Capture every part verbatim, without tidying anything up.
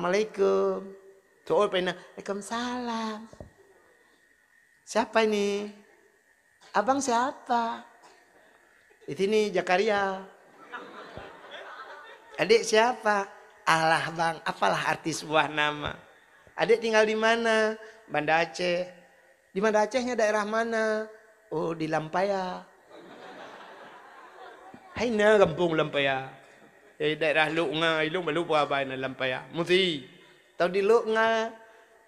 "Assalamualaikum." Tu'oh pih na, "Waalaikumsalam." "Siapa ini? Abang siapa?" "Di sini Zakaria." "Adik siapa?" "Alah bang, apalah arti sebuah nama?" "Adik tinggal di mana?" "Banda Aceh." "Di Banda Aceh nyan daerah mana?" "Oh, di Lampaya." "Hai na gampông Lampaya?" "Eh, daerah Lok Nga, ilong balu peue abai na Lampaya." Musi. Tau di Lok Nga.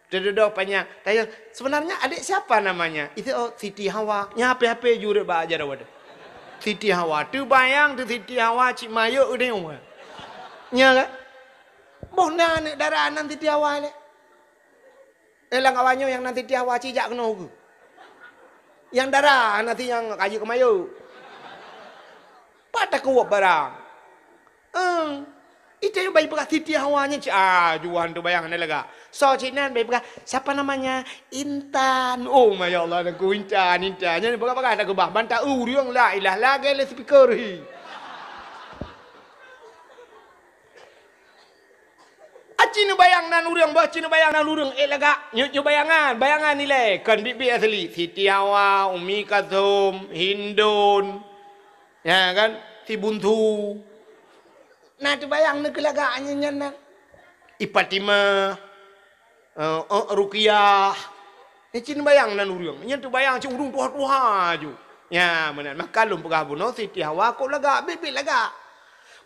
Teududoe panyang. Tanya, "Sebenarnya adik siapa namanya?" "Itu, oh, Siti Hawa." Nyan hape-hape jureuet bak ajaran wadah. Siti Hawa. Teubayang teu Siti Hawa cit mayok udah nyoe. Nya kan? Boh na aneuk dara nan Siti Hawa lé. Eh, lam awak nyoe nyang nan Siti Hawa cit jak keunoe ukeue. Nyang dara na si nyang kayeuek keu mayok. Pat takuwöb barang. Eung. Ite nyoe bai peugah Siti Hawa nyan cit, ah, juan teubayang hana lagak. Soe cit nan bai peugah, "Siapa namanya?" "Intan." Oh, masya Allah, Teungku, Intan, Intan. Nyan peugah-peugah takeubah. Ban ta-eu ureueng la ilah lagèe lé speaker hi. Aci neubayang nan ureueng, bah ci neubayang nan ureueng, eh, lagak. Nyoe, nyoe bayangan, bayangan ilèe. Kon biet-biet asli. Siti Hawa, Umi Kalsum, Hindun. Ya kan? Si Buntu. Nah, teubayang neukeu lagak nyan, nyan, nyan. I Fatimah, eh, eh, Ruqyah. Nyan cit neubayang nan ureueng. Nyan teubayang cit ureueng tuha-tuha ju. Nya, meunan. Maka lôn peugah bunoe Siti Hawa kok lagak, biet-biet lagak.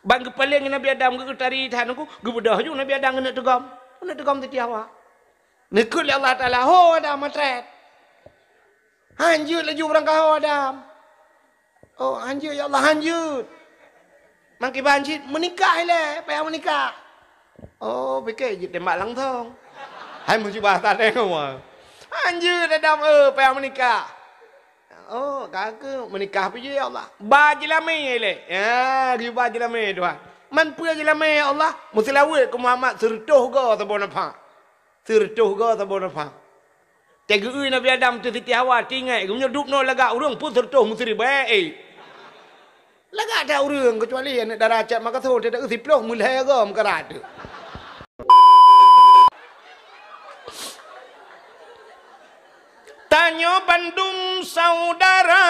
Ban geupaleng Nabi Adam geu-, geutari that nungku, geubeudôh ju Nabi Adam keuneuk teugom. Keuneuk teugom Siti Hawa. Neukheun lé Allah Taala, "Ho Adam, matret." Han jeuet laju beurangkaho Adam. "Oh, han jeuet, ya Allah, han jeuet." "Mangkiban cit?" "Meunikah ilèe, payah meunikah." Oh, pike jitembak langsong. Hai musibah that deh nyoe. "Han jeuet Adam, eh, payah meunikah." "Oh, ka keuh meunikah pih jeuet, ya Allah." "Ba jilamé ilèe." Ya, geuba jilamé Tuhan. "Man peue jilamé, ya Allah?" "Meuseulaweuet keu Muhammad sireutôh goe saboh nafah." Sireutôh goe saboh nafah. Teugeue Nabi Adam teu Siti Hawa, tinggai, geumeunyoe dubnoe lagak ureueng pun sireutôh meusiribèe, eh. Lagak that ureueng, keucuali aneuk dara Cot Makassar, teugeue siploh meulhèe goe meukarat teuh. Tanyoe bandum saudara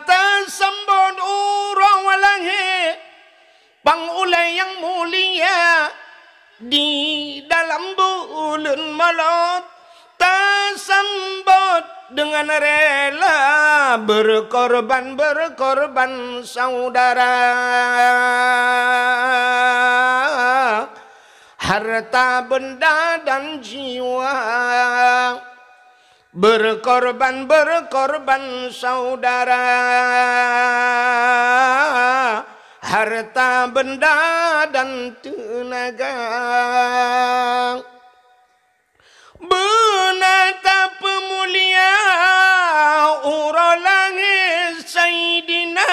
tasambot uroe lahé. Pang ulèe nyang mulia, di dalam buleuen Molot, tasambot deungon rela, berkorban-berkorban saudara. Harta benda dan jiwa, berkorban-berkorban saudara, harta benda dan teunaga. Beuna tapeumulia uroe lahé Saidina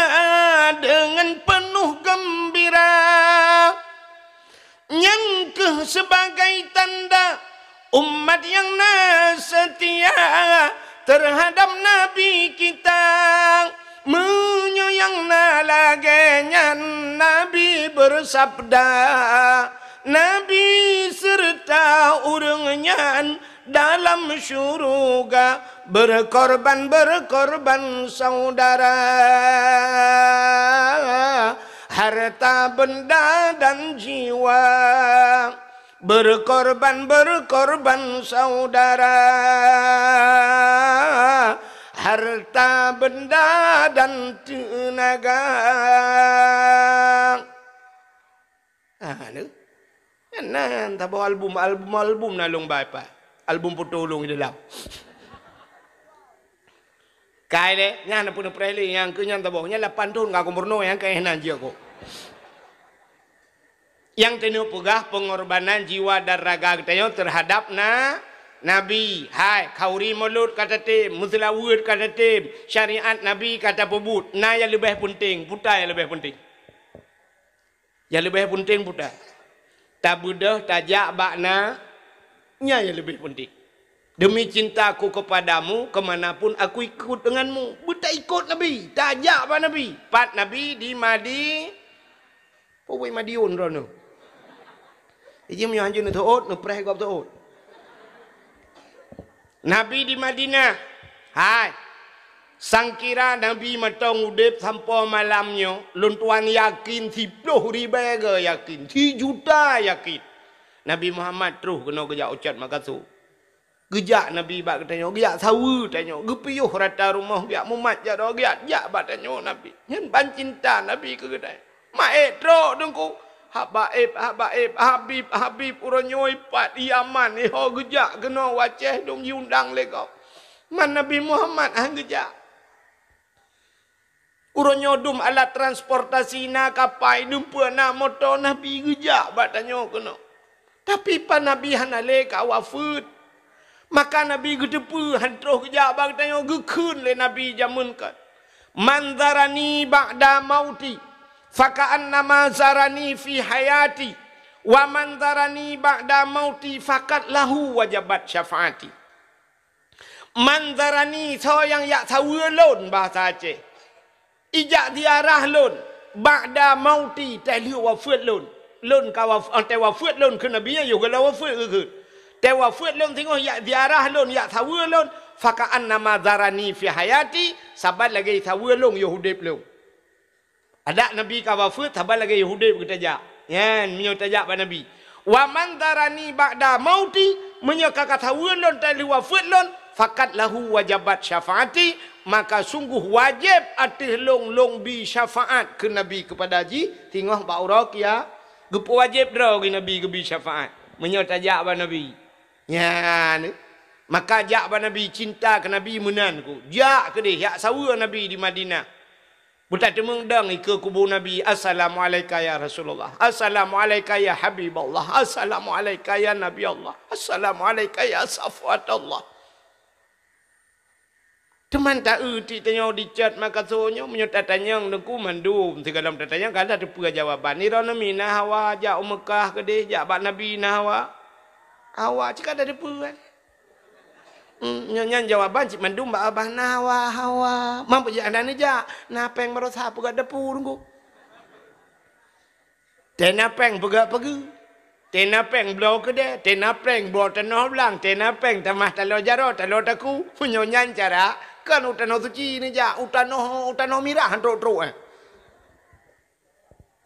deungon peunoh geumbira. Nyan keuh sebagai tanda umat nyang na seutia teuhadab Nabi kita. Meunyoe nyang na lagèe nyan, Nabi beusabda, Nabi seureuta ureueng nyan dalam syuruga, berkorban-berkorban saudara, harta benda dan jiwa, berkorban-berkorban saudara, harta benda dan teunaga. Ah, tu. Nyan, nyan, taboh album, album, album na lôn ba ipat. Album foto lôn di dalam. Kai lé, nyan peunoh preh lé, nyang keu nyan taboh. Nyan lapan thon ka kumeurunoe, nyang keu nan jeuet kok. Nyang teuneuk peugah peungorbanan jiwa dan raga geutanyoe teuhadap na, Nabi. Hai, khauri mulod ka tatem, meuseulaweuet ka tatem, syariat Nabi ka tapeubuet. Na nyang leubeh peunteng, peue nyang leubeh peunteng? Nyang leubeh peunteng peue? Tabeudôh tajak bak na, nyan nyang leubeh peunteng. Demi cintaku kepadamu, ke mana pun aku ikut denganmu. Beutaikot Nabi, tajak bak Nabi. Pat Nabi di Madi-, peue Madiun droeneuh. Iji meunyoe hanjeuet neuteuôt, neupreh gob teuôt. Nabi di Madinah. Hai. Sangkira Nabi mantong udeb sampoe malam nyoe, lôn tuan yakin siploh ribèe geuh yakin, sijuta yakin. Nabi Muhammad troh keunoe geujak u Cot Makassar. Geujak Nabi bak geutanyoe, geujak saweue tanyoe, geupiôh rata rumoh, geujak mumat jaroe, geujak jak bak tanyoe Nabi. Nyan ban cinta Nabi keu geutanyoe. Maet trok Teungku. Habaib, habaib, habib, habib, uroe nyoe pat Yaman, iho geujak keunoe u Aceh dum jiundang lé gob. Man Nabi Muhammad han geujak. Uroe nyoe dum alat transportasi na kapai, dum peue na moto, Nabi geujak bak tanyoe keunoe. Tapi pat Nabi hana lé ka wafeuet. Maka Nabi geuteupeue han troh geujak bak tanyoe, geukheun lé Nabi jameun kan. "Man zarani ba'da mauti, faka'annama zarani fi hayati. Wa man zarani ba'da mauti, fakat lahu wajabat syafaati." Man zarani, soe nyang jak saweue lôn, bahasa Aceh. Ijak ziarah lôn, ba'da mauti, teuh lheueh wafeuet lôn. Lôn ka waf-, teuh wafeuet lôn keu Nabi nyan, yoh geula wafeuet geukheun. Teuh wafeuet lôn singoh jak ziarah lôn, jak saweue lôn, faka'annama zarani fi hayati, saban lagèe saweue lôn yoh udeb lôn. Adak Nabi ka wafeuet, saban lagèe yoh udeb geutajak. Nyan, meunyoe tajak bak Nabi. "Wa man zarani ba'da mauti," meunyoe ka, ka saweue lôn teuh lheueh wafeuet lôn, "fakat lahu wajabat syafaati," maka sungguh wajéb ateueh lôn, lôn bi syafaat keu Nabi keupada jih, singoh bak uroe kia-, geupeuwajéb droe geuh Nabi geubi syafaat. Meunyoe tajak bak Nabi. Nyan. Maka jak bak Nabi, cinta keu Nabi meunan ku. Jak keudeh, jak saweue Nabi di Madinah. Beutateumeung dong ikeue kubu Nabi, "Assalamu'alaika ya Rasulullah. Assalamu'alaika ya Habiballah. Assalamu'alaika ya Nabi Allah. Assalamu'alaika ya Safwat Allah." Teuma ta-eu tiep tanyoe di Cot Makassar nyoe, meunyoe tatanyong Teungku mandum, sigohlom tatanyong ka tateupeue jawaban. Droeneuh mi na hawa jak u Meukah keudeh, jak bak Nabi na hawa. Hawa cit ka tateupeue kan. Hmm, nyan, nyan jawaban cit mandum bak babah na hawa, hawa. Mampu jak hana neujak, na péng baroesa peugah depu Teungku. Teuh na péng peugah peugah. Teuh na péng bloe keudè, teuh na péng bloe tanoh blang, teuh na péng tamah taloe jaroe, taloe takue. Meunyoe nyan cara, kon u tanoh suci neujak, u tanoh, u tanoh mirah trok-trok, eh.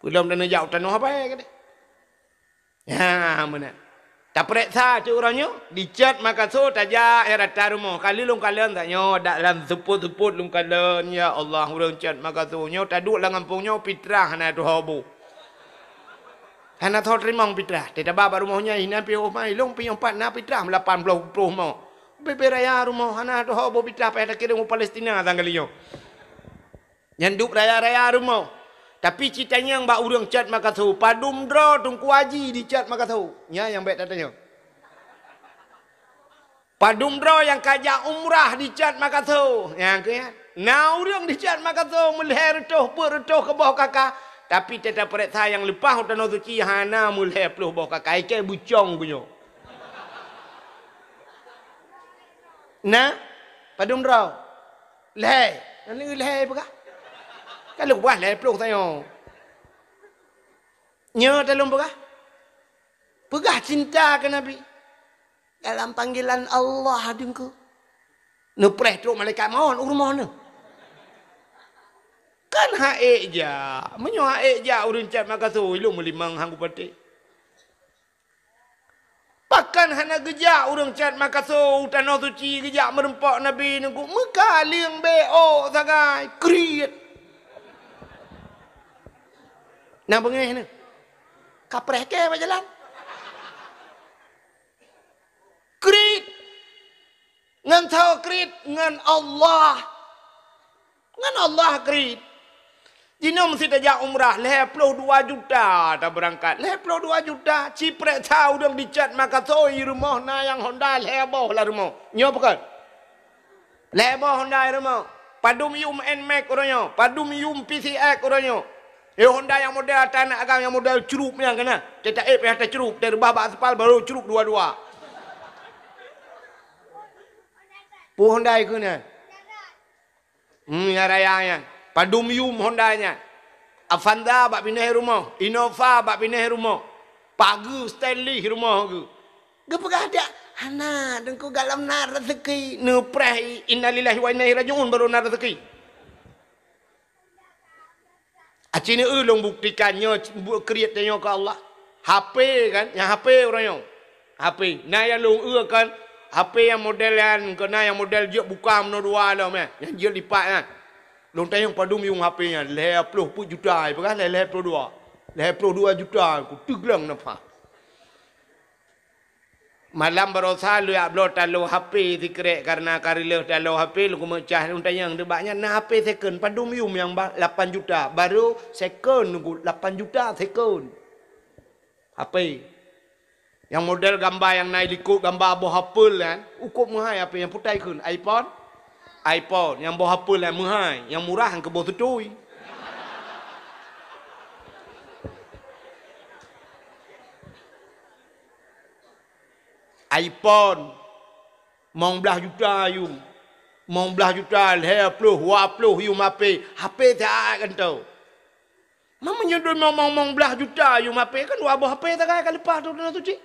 Peulom tanoh jak u tanoh abai keudè. Ha, meunan. Tapareksa cit uroe nyoe, di Cot Makassar tajak, ya, rata rumoh. Kali lôn kalon tanyoe, dak lam seupôt-seupôt lôn kalon, ya Allah, ureueng Cot Makassar nyoe taduek lam gampông nyoe, pitrah hana tuho boh. Hana tuho teurimong pitrah. Teuh taba bak rumoh nyan, inan pih oh mai, lôn pih nyoe pat na pitrah, lapan ploh ploh mo. Bèe-bèe raya rumoh, hana tuho boh pitrah, payah takirém u Palestina sang kali nyoe. Nyan dub raya-raya rumoh. Tapi cit tanyong bak ureueng Cot Makassar, padum droe Teungku Haji di Cot Makassar? Nyan nyang bèk tatanyong. Padum droe nyang ka jak umrah di Cot Makassar? Nyan keuh nyan. Na ureueng di Cot Makassar meulhèe reutôh peuet reutôh keuboh kaka, tapi teuh tapareksa nyang leupah u tanoh suci hana meulhèe ploh boh kaka, ikei bucong geuh nyoe. Na? Padum droe? Lhèe. Nani lhèe peugah? Ka lheueh peugah lhèe ploh tanyoe. Nyoe talôn peugah. Peugah cinta keu Nabi. Dalam panggilan Allah Teungku. Neupreh trok malaikat maut u rumoh neuh. Kan han ék jak. Meunyoe han ék jak ureueng Cot Makassar, ilôn meulimong han kupatéh. Pakon hana geujak ureueng Cot Makassar u tanoh suci geujak meureumpok Nabi Teungku? Meukaleueng bèe ôk sagai, kriet. Na beungéh neuh. Kapreh kèe bak jalan. Kriet. Ngon soe kriet? Ngon Allah. Ngon Allah kriet. Jinoe meusti tajak umrah, lhèe ploh dua juta tabeurangkat. Lhèe ploh dua juta, ci pareksa ureueng di Cot Makassar, i rumoh na nyang Honda lhèe boh lam rumoh. Nyoe pakon? Lhèe boh Honda i rumoh. Padum yum Nmax uroe nyoe, padum yum P C X uroe nyoe. Eh, Honda nyang model ata aneuk agam nyang model cerup nyan keunan. Teuh taék payah taceurup, teuh reubah bak aspal baru cerup dua-dua. Peue Honda keunan? Hmm, nyang raya nyan. Padum yum Honda nyan. Avanza bak binéh rumoh, Innova bak binéh rumoh. Pageue stainless rumoh geuh. Geupeugah dak, "Hana, Teungku, gohlom na raseuki." Neupreh, "Innalillahi wa inna ilaihi raji'un," baru na raseuki. Aci neu lôn buktikan nyoe, buet kriet tanyoe keu Allah. H P kan, nyang H P uroe nyoe. H P. Na nyang lôn eu kan, H P nyang model nyan, keu na nyang model jeuet buka meunoe dua lom, eh. Nyang jeuet lipat nyan. Lôn tanyong padum yuem H P nyan, lhèe ploh peuet juta, peugah lhèe, lhèe ploh dua. Lhèe ploh dua juta, ku teugleng nafah. Malam baroesa lôn jak bloe talo H P sikrek, karena ka reuloh talo H P, lôn keumeung cah lôn tanyong, "Deuh bak nyan na H P second, padum yuem nyang ba-, lapan juta?" Baru second, lapan juta second. H P. Nyang model gamba nyang na likot gamba boh apel kan, ukop meuhai H P nyang putai kheun, iPhone. iPhone, nyang boh apel nyang meuhai, nyang murah nyang keu boh seutui. iPhone, limong blaih juta yuem. Limong blaih juta, lhèe ploh, dua ploh yuem H P. H P siat kan tu. Meunyoe dua limong, limong blaih juta yuem H P, kan dua boh H P sagai ka leupah tu tanah suci.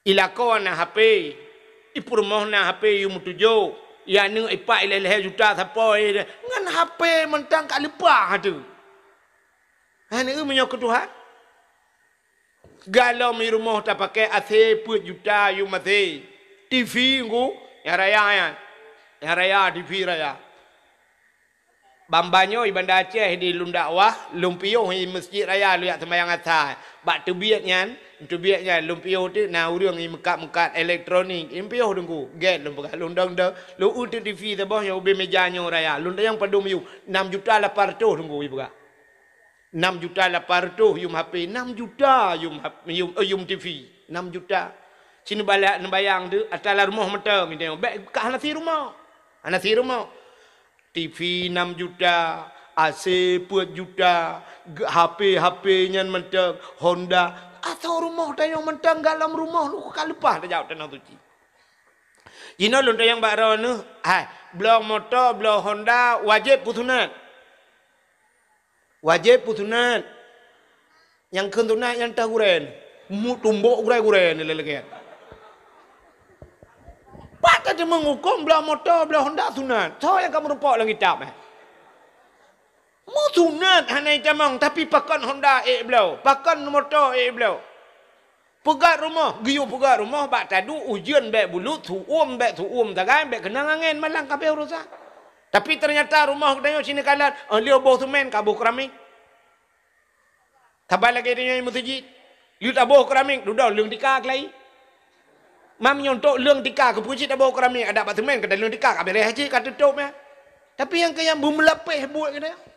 Ilakoe na H P, ipeurumoh na H P yuem tujoh, ya aneuk ipat ilèe-lhèe juta sapoe, ngon H P mantong ka leupah tu. Hana eu meunyoe keu Tuhan. Gohlom i rumoh tapakèe A C peuet juta yuem A C. T V ngku, nyang raya nyan. Nyang raya, T V raya. Ban-ban nyoe i Banda Aceh di lôn dakwah, lôn piôh i Masjid Raya lôn jak seumayang Asar. Bak teubiet nyan, teubiet nyan lôn piôh teuk na ureueng i meukat-meukat elektronik, i piôh teungku. Gèt lôn peugah, lôn dong-dong, lôn eu teuk T V saboh nyang ubé meja nyoe raya. Lôn tanyong padum yuem, nam juta lapan reutôh teungku i peugah. Nam juta lapan reutôh yuem H P, nam juta yuem H-, yuem, eh, yuem T V, nam juta. Ci neubalak neubayang teuk, ata lam rumoh mantong, bèk ka hana sie rumoh. Hana sie rumoh. T V nam juta, A C peuet juta, ge-, H P, H P nyan mantong, Honda. Asoe rumoh tanyoe mantong, gohlom rumoh lôn ka leupah tajak tanah suci. Jinoe lôn tanyong bak droeneuh, hai, bloe moto, bloe Honda, wajéb peu sunat? Wajéb peu sunat? Nyang kheun sunat nyan teuh gurèe nyoe. Meutumbok gurèe-gurèe nyoe lé lagèe nyan. Pat tadeungoe hukôm bloe moto, bloe Honda sunat? Soe nyang ka meurumpok lam kitab, eh? Meusunat hana jitamong, tapi pakon Honda ék bloe, pakon moto ék bloe. Peugöt rumoh, geuyue peugöt rumoh bak taduek ujeuen bèk bulut, su-uem bèk su-uem sagai, bèk keunong angèn, malang ka abéh urosan. Tapi teunyata rumoh geutanyoe sineuk kalon, eh, lheueh boh seumén ka boh keramik. Saban lagèe tanyoe meuseujid, lheueh taboh keramik, dudoe leueng tika keulayi. Mam nyoe tok leueng tika keupeue cit taboh keramik, adak bak seumén ka taleueng tika ka beureh cit ka teutôp nyan. Tapi nyang keu nyang beumeulapéh buet geutanyoe.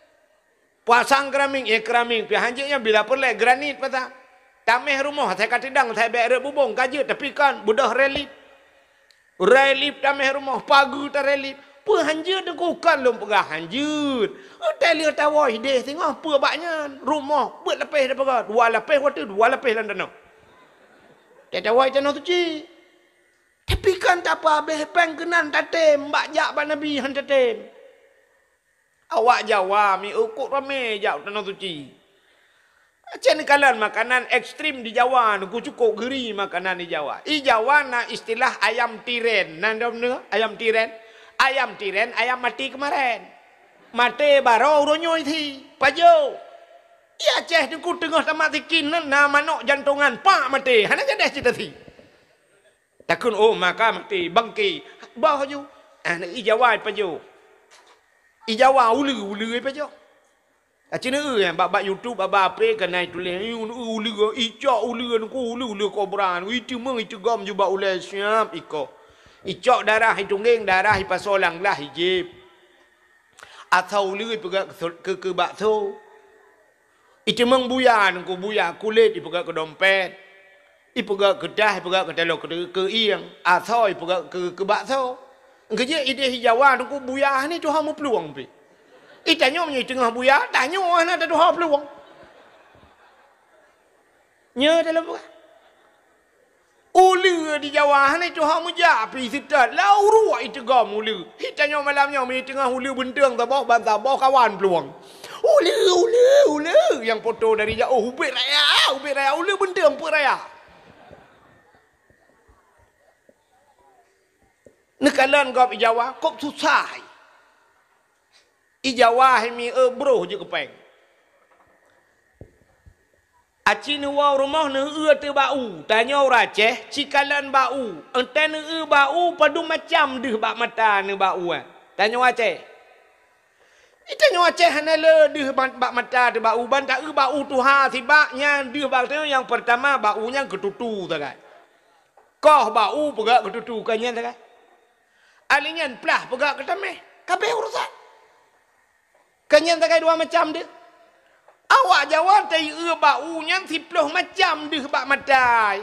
Pasang keramik, ya keramik, pih hanjeuet nyan bila peureulèe granit pasang. Taméh rumoh, asai ka teudong, asai bèk rot bubông, ka jeuet, tapi kon, beudôh relief. Relief taméh rumoh, pageue tarelief. Peue hanjeuet teungku, kon lôn peugah hanjeuet. Watèe lheueh tawoe idéh singoh, peue bak nyan, rumoh, beuet lapéh tapeugah, dua lapéh watèe, dua lapéh lam tanoh. Watèe tawoe tanoh suci. Tapi kon tapeuabéh péng keunan tatém, bak jak bak Nabi han tatém. Awak Jawa miseue kok ramé jak tanoh suci. Aceh neukalon makanan ekstrem di Jawa, teungku, cukôp geuri makanan di Jawa. I Jawa na istilah ayam tiren. Na dom neuh ayam tiren? Ayam tiren, ayam mati kemarin. Maté baroe uroe nyoe thi. Pajoh. I Aceh teungku teungoh tamat sikin na manok jantongan, pak maté. Hana jadeh cit thi. Takheun, oh, maka maté, bangke. Bah ju. Ah, i Jawa pajoh. I Jawa uleue, uleue pajoh. Aceh neu, eh, bak, bak YouTube, bak, bak ape keunan tuléh, eh, uleue, uleue, icok uleue, teungku, uleue, uleue kobra, iteumeung, iteugom ju bak ulèe siap iko. Icok darah, itunggeng darah, ipasoe lam glah, ijieb. Asoe uleue ipeugöt keu, keu, keu bakso. Iteumeung buya, teungku, buya kulét ipeugöt keu dompet. Ipeugöt keu tah, ipeugöt keu taloe, keu, keu ieng. Asoe ipeugöt keu, keu bakso. Geujeuet idéh i Jawa, teungku, buya hana tuha meuplueng pih. Itanyoe meunyoe iteungoh buya, tanyoe hana tatuha plueng. Nyoe dalam buah. Uleue di Jawa hana tuha meujak pih seutôt, lau ruek iteugom uleue. Itanyoe malam nyoe meuteungoh uleue beunteueng saboh ban saboh kawan plueng. Uleue, uleue, uleue, nyang poto dari jauh ubit raya. Ubit raya, uleue beunteung peuet raya. Neukalon gob i Jawa, kôb susah. I Jawa hai mi eu broh jeuet keu péng. Aci neuwoe rumoh neueu teuh bak u, tanyoe ureueng Aceh, cikalon bak u. Entée neueu bak u, padum macam deuh bak mata neueu bak u, eh. Tanyoe Aceh. Di tanyoe Aceh hana le deuh bak, bak mata teuh bak u, ban taeu bak u tuha sibak nyan deuh bak tanyoe nyang peurtama bak u nyan keututu sagai. Koh bak u peugah keututu ka nyan sagai. Ahli nyan plah peugah keutameh. Kabeh urusan. Ka nyan sagai dua macam deuh. Awak Jawa taieu bak u nyan siploh macam deuh bak mata.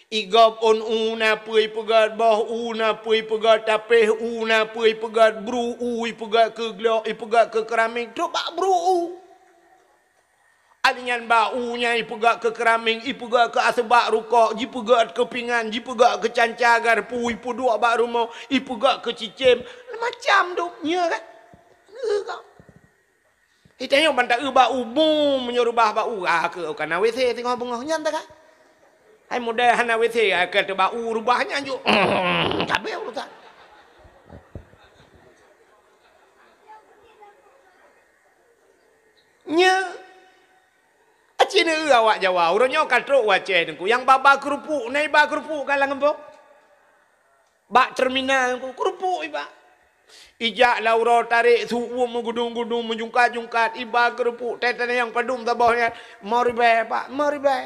Igob ôn u na peue ipeugét, boh u na peue ipeugét, tapéh u na peue ipeugét, bru u ipeugét keu glok, ipeugét keu keurameng, trok bak bru u. Ahli nyan bak u nyan ipeugét keu keurameng, ipeugét keu aseubak rukok, jipeugét keu pingan, jipeugét keu canca garpu, ipeuduek bak rumoh, ipeugét keu cicém, macam dum, nyoe kan? Nyoe kan? Di tanyoe ban taeu bak u bum, meunyoe reubah bak u, ah, keu ka na WC singoh beungoh nyan takai. Hai model hana WC, ah, ka teu bak u reubah nyan ju. Cabée urusan. Nyoe. Aci neueu awak Jawa, uroe nyoe ka trok u Aceh Teungku. Nyang ba-ba keurupuk, na iba keurupuk ka lam gampông. Bak terminal Teungku, keurupuk iba. Ijak lam uroe tarek su uem meugudong-gudong, meujungkat-jungkat, iba keurupuk, teuh-teuh nyang padum saboh nyan, lima ribèe, Pak, lima ribèe.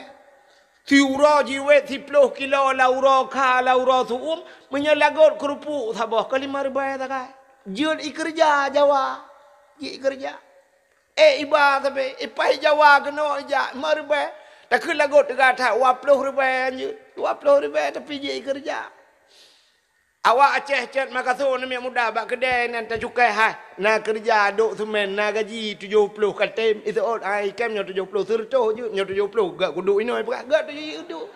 Siuroe jiwét siploh kilo lam uroe kha, lam uroe su uem, meunyoe lagot keurupuk saboh ka lima ribèe sagai. Jeuet ikeureuja Jawa, jeuet ikeureuja. Eh, iba sabe, ipai Jawa keunoe ijak, lima ribèe. Takheun lagot teuga that, dua ploh ribèe anjeut. Dua ploh ribèe tapi jeuet ikeureuja. Awak Aceh cot makaso namiet muda bak keudè nan tacukai hai. Na keureuja dok seumén, na gaji tujoh ploh ka tem. Iseuôt hai item nyoe tujoh ploh, seureutôh jeuet nyoe tujoh ploh. Gak kuduek inoe peugah, gak tujoh jeuet duek.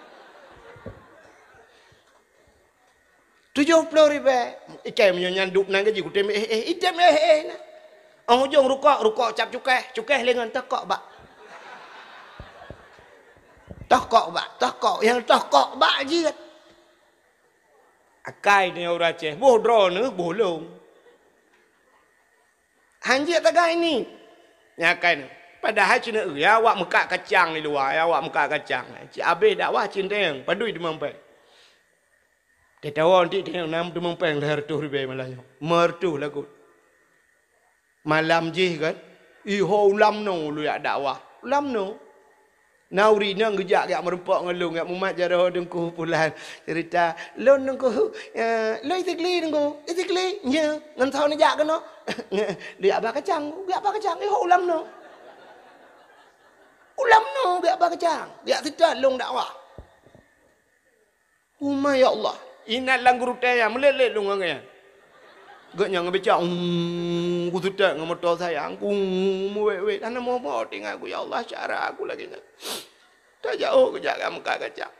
Tujoh ploh ribèe. Ikai meunyoe nyan duek nan gaji kutem éh-éh, item éh-éh na. Ong ujong rukok, rukok cap cukéh, cukéh lé ngon toh kok bak. Toh kok bak, toh kok, nyang toh kok bak jeuet. Akai nyoe ureueng Aceh, boh droeneuh, boh lôn. Hanjeuet tagai ni. Nyan akai nyoe. Padahai cit nyoe, ya, awak meukat kacang di luwa, ya, awak meukat kacang. Cit abéh dakwah cit teueng, padum teumeumpéng. Teutabang tieb-tieb na teumeumpéng lhèe reutôh ribèe malam nyoe. Meureutoh lagot. Malam jih kan, iho u Lamno lôn jak dakwah. U Lamno. Na ureueng inong geujak jak meurumpok ngon lôn, jak mumat jaroe Teungku Pulan. Cerita, "Lôn Teungku, eh, lôn i Sigli Teungku, i Sigli." "Nyo, ngon soe neujak keunoe?" "Geujak ba kacang, geujak ba kacang." Iho u Lamno. U Lamno geujak ba kacang, geujak seutôt lôn dakwah. Uma ya Allah, inan lam geurutée nyan, meulet-let lôn ngon gobnyan. Gobnyan ngon becak, "Umm, kuseutôt ngon moto sayang, ku meuwét-wét, hana moh-moh teuingat ku, ya Allah, cara ku lagée nyan." Tajak oh geujak lam meukat kacang.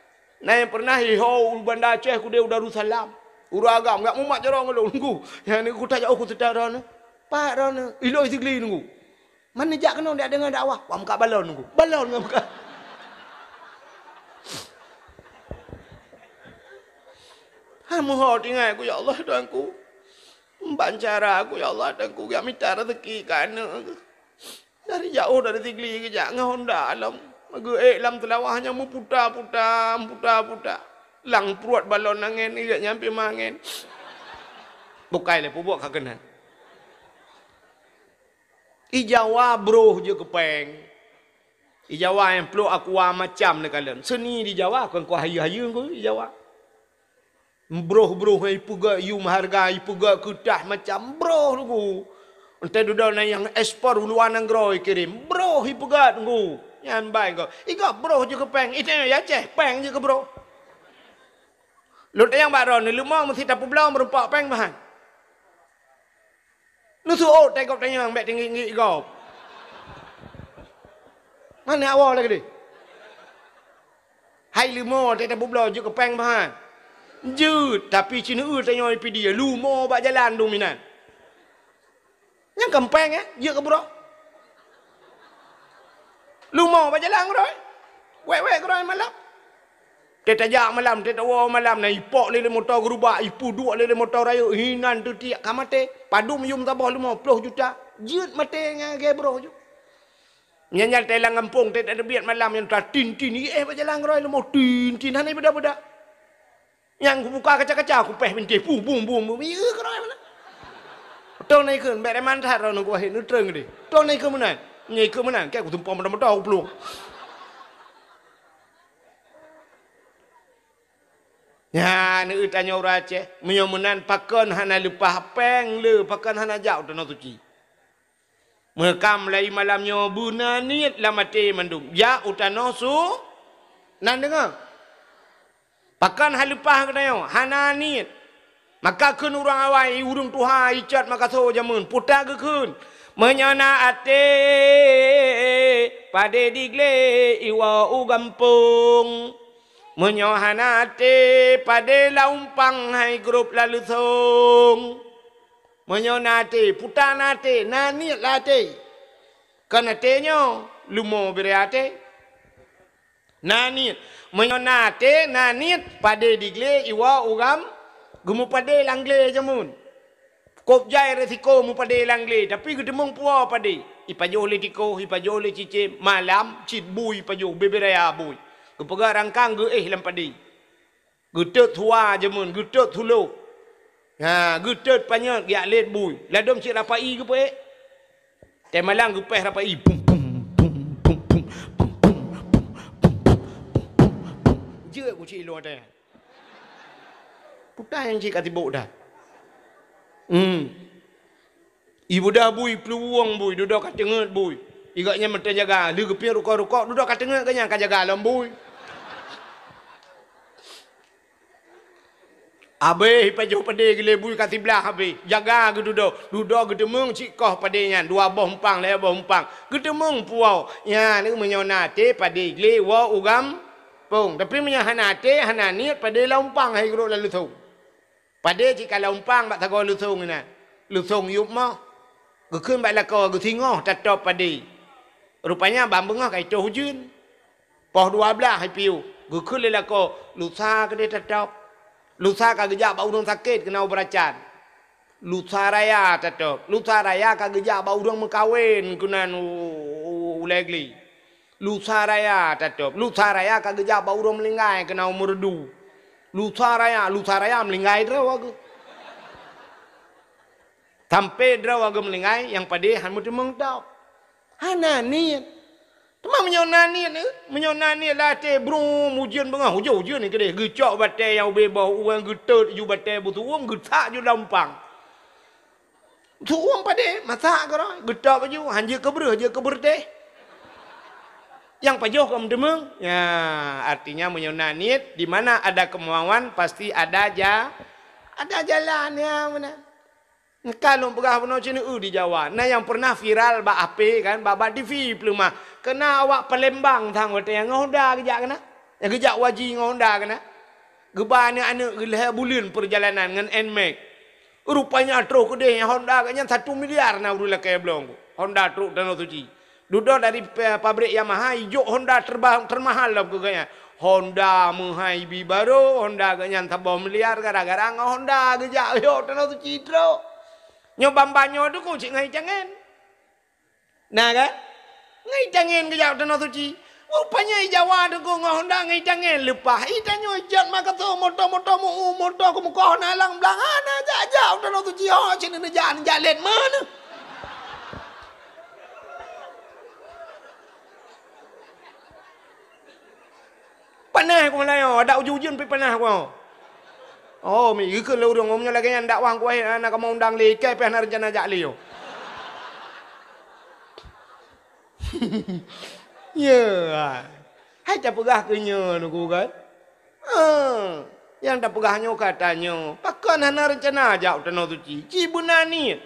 Na nyang pernah iho u Banda Aceh keudeh u Darussalam. Ureueng agam, jak mumat jaroe ngon lôn, Teungku. Nyan Teungku tajak oh kuseutôt droeneuh. Pat droeneuh, ilôn i Sigli Teungku. Man neujak keunoe jak deungoe dakwah, wak meukat balon Teungku. Balon ngon meukat. Hana moh teuingat ku, ya Allah, Tuhanku. Ban cara ku, ya Allah, Tuhanku, jak mita raseuki keu aneuk. Dari jaoh, dari Sigli geujak ngon honda lom. Geuék lam Seulawah nyan meuputa-puta, meuputa-puta. Lam pruet balon angén, geuék nyan pih meuangén. Bukai lé peubuet ka keunan. I Jawa broh jeuet keu péng. I Jawa nyang plôk aqua macam neukalon. Seuni di Jawa kon keu hayeue-hayeue Teungku i Jawa. Broh-broh nyang ipeugét yum hareuga, ipeugét keureutah macam broh Teungku. Entée dudoe na nyang ekspor u luwa nanggroe ikirém, broh ipeugét Teungku. Nyan bai gob. I gob broh jeuet keu péng, i tanyoe Aceh péng jeuet keu broh. Lôn tanyong bak droeneuh, leumo meusti tapeubloe meurumpok péng meuhan. Neuseuôt teuh gob tanyong bék teungiek-ngiek gob. Meunan awai lagée deh. Hai leumo teuh tapeubloe jeuet keu péng meuhan. Jeuet, tapi ci neueu tanyoe i Pidie, leumo bak jalan dum inan. Nyang keu péng, eh, jeuet keu broh. Leumo bak jalan keudroe. Wék-wék keudroe malam. Teuh tajak malam, teuh tawoe malam, na ipok lé, lé moto geurubak, ipeuduek lé, lé moto rayeuk, hinan teutiek ka maté. Padum yum saboh leumo ploh juta. Jeuet maté ngon lagèe broh ju. Nyan-nyan teuh lam gampông, teuh tateubiet malam nyan tatin-tin, iéh bak jalan keudroe leumo tin-tin, hana ibeuda-beuda. Nyang kubuka kaca-kaca, kupéh bintéh, bum, bum, bum, bum. Iya, keudroe meunan. Tong na ikheun, bèk reman that droeneuh kuwahé neutrön geude. Tong na ikheun meunan. Nyoe ikheun meunan, kèe kutumpôk meuto-meuto kuplueng. Nyan, neueu tanyoe ureueng Aceh. Meunyoe meunan, pakon hana leupah péng le, pakon hana jak u Tanoh Suci. Meukam mulai malam nyoe beuna niet lam até mandum. Jak u tanoh su-, nan deungoe. Pakon haleupah geutanyoe, hana niet. Maka kheun ureueng awai, ureueng tuha, icot makaso jameun, puta geukheun, "Meunyoe na até, padé diglé iwoe u gampông. Meunyoe hana até, padé lam umpang hai grob lam leusông." Meunyoe na até, puta na até, na niet lam até. Kon até nyoe, leumo bire até. Na niet. Meunyoe na até, na niet, padé diglé, iwoe u gam-, geumeupadé lam glé jameun. Kôb jai resiko meupadé lam glé, tapi geuteumeung puwoe padé. Ipajoh lé tikoh, ipajoh lé cicém, malam cit bui ipajoh, bibiraya bui. Geupeugah rangkang geuéh lam padé. Geutot suwa jameun, geutot sulôk. Ha, geutot panyöt, geujak lét bui. Ladôm cit rapai geupeuék. Teumalang geupéh rapai. Bum, bum, bum. Jeuet ku cit ilong watèe nyan. Putai nyang cit ka sibôk that. Hmm. Ibeudah bui, peuluwueng bui, dudoe ka teungeut bui. Igak nyan mantong jaga, lheueh geupiep rukok-rukok, dudoe ka teungeut geuh nyan ka jaga lom bui. Abéh ipajoh padé geulé bui ka siblah abéh, jaga geududoe. Dudoe geuteumeung cit koh padé nyan, dua boh umpang, lhèe boh umpang. Geuteumeung puwoe, nyan meunyoe na até padé geulé woe u gampông. Tapi meunyoe hana até, hana niet, padé lam umpang hai grob lam leusông. Padé cit ka lam umpang bak sagoe leusông inan. Leusông yup moh. Geukheun bak lakoe geusingoh tatôb padé. Rupanya ban beungoh ka itoh ujeuen. Poh dua blaih ipiôh. Geukheun lé lakoe, lusa keudéh tatôb. Lusa ka geujak bak ureueng sakét keunan u Beuracan. Lusa raya tatôb. Lusa raya ka geujak bak ureueng meukawen keunan u, u, u, u Lhèe Glé. Lusa raya tatôb. Lusa raya ka geujak bak ureueng meuninggai keunan u Meureudu. Lusa raya, lusa raya meuninggai droe geuh. Sampoe droe geuh meuninggai, nyang padé han meuteumeung tôb. Hana niet. Teuma meunyoe na niet, eh, meunyoe na niet lam até, brum, ujeuen beungoh, ujeuen, ujeuen keudéh, geucok batèe nyang ubé boh, ureueng geutot ju batèe beusuuem, geusak ju lam umpang. Suuem padé, masak keudroe, geutôb baju, han jeuet keu breuh, jeuet keu beureutéh. Nyang pajoh kon meuteumeung. Ya, artinya meunyoe na niet, di mana ada kemauan, pasti ada ja-, ada jalan, ya, meunan. Ka lôn peugah bunoe cit neueu di Jawa. Na nyang pernah viral bak H P kan, bak, bak T V peuleumah. Keunan awak Palembang sang watèe nyan ngon Honda geujak keunan. Nyang geujak u haji ngon Honda keunan. Geuba aneuk-aneuk geulhèe buleuen peurjalanan ngon Nmax. Rupanya troh keudéh Honda geuh nyan satu miliar na ureueng lakèe bloe. Honda trok Tanoh Suci. Dudoe dari pa-, pabrik Yamaha, ijok Honda terba-, termahal lom keu geuhnyan. Honda meuhai bi barô, Honda geuhnyan saboh miliar gara-gara ngon Honda geujak yoh Tanoh Suci trok. Nyoe ban-ban nyoe teuh kon cit ngon itangen. Na kan? Ngon itangen geujak Tanoh Suci. Rupanya i Jawa teuh kon ngon Honda ngon itangen leupah. Itanyoe jeuet makaso moto-moto meu-, moto keumeukoh na lam blang hana jak-jak Tanoh Suci ho cit neujak, neujak lét meunan. Panas ku meulayeue, adak ujeuen-ujeuen pih panas ku. Oh, mi geukheun lé ureueng, meunyoe lagèe nyan dakwah ku akhé, hana kamoe undang lé, ikai pih hana reuncana jak lé. Ya. Hai tapeugah keu nyoe nuku kan? Ha. Nyang tapeugah nyoe ka tanyoe, pakon hana reuncana jak u Tanoh Suci? Ci beuna niet.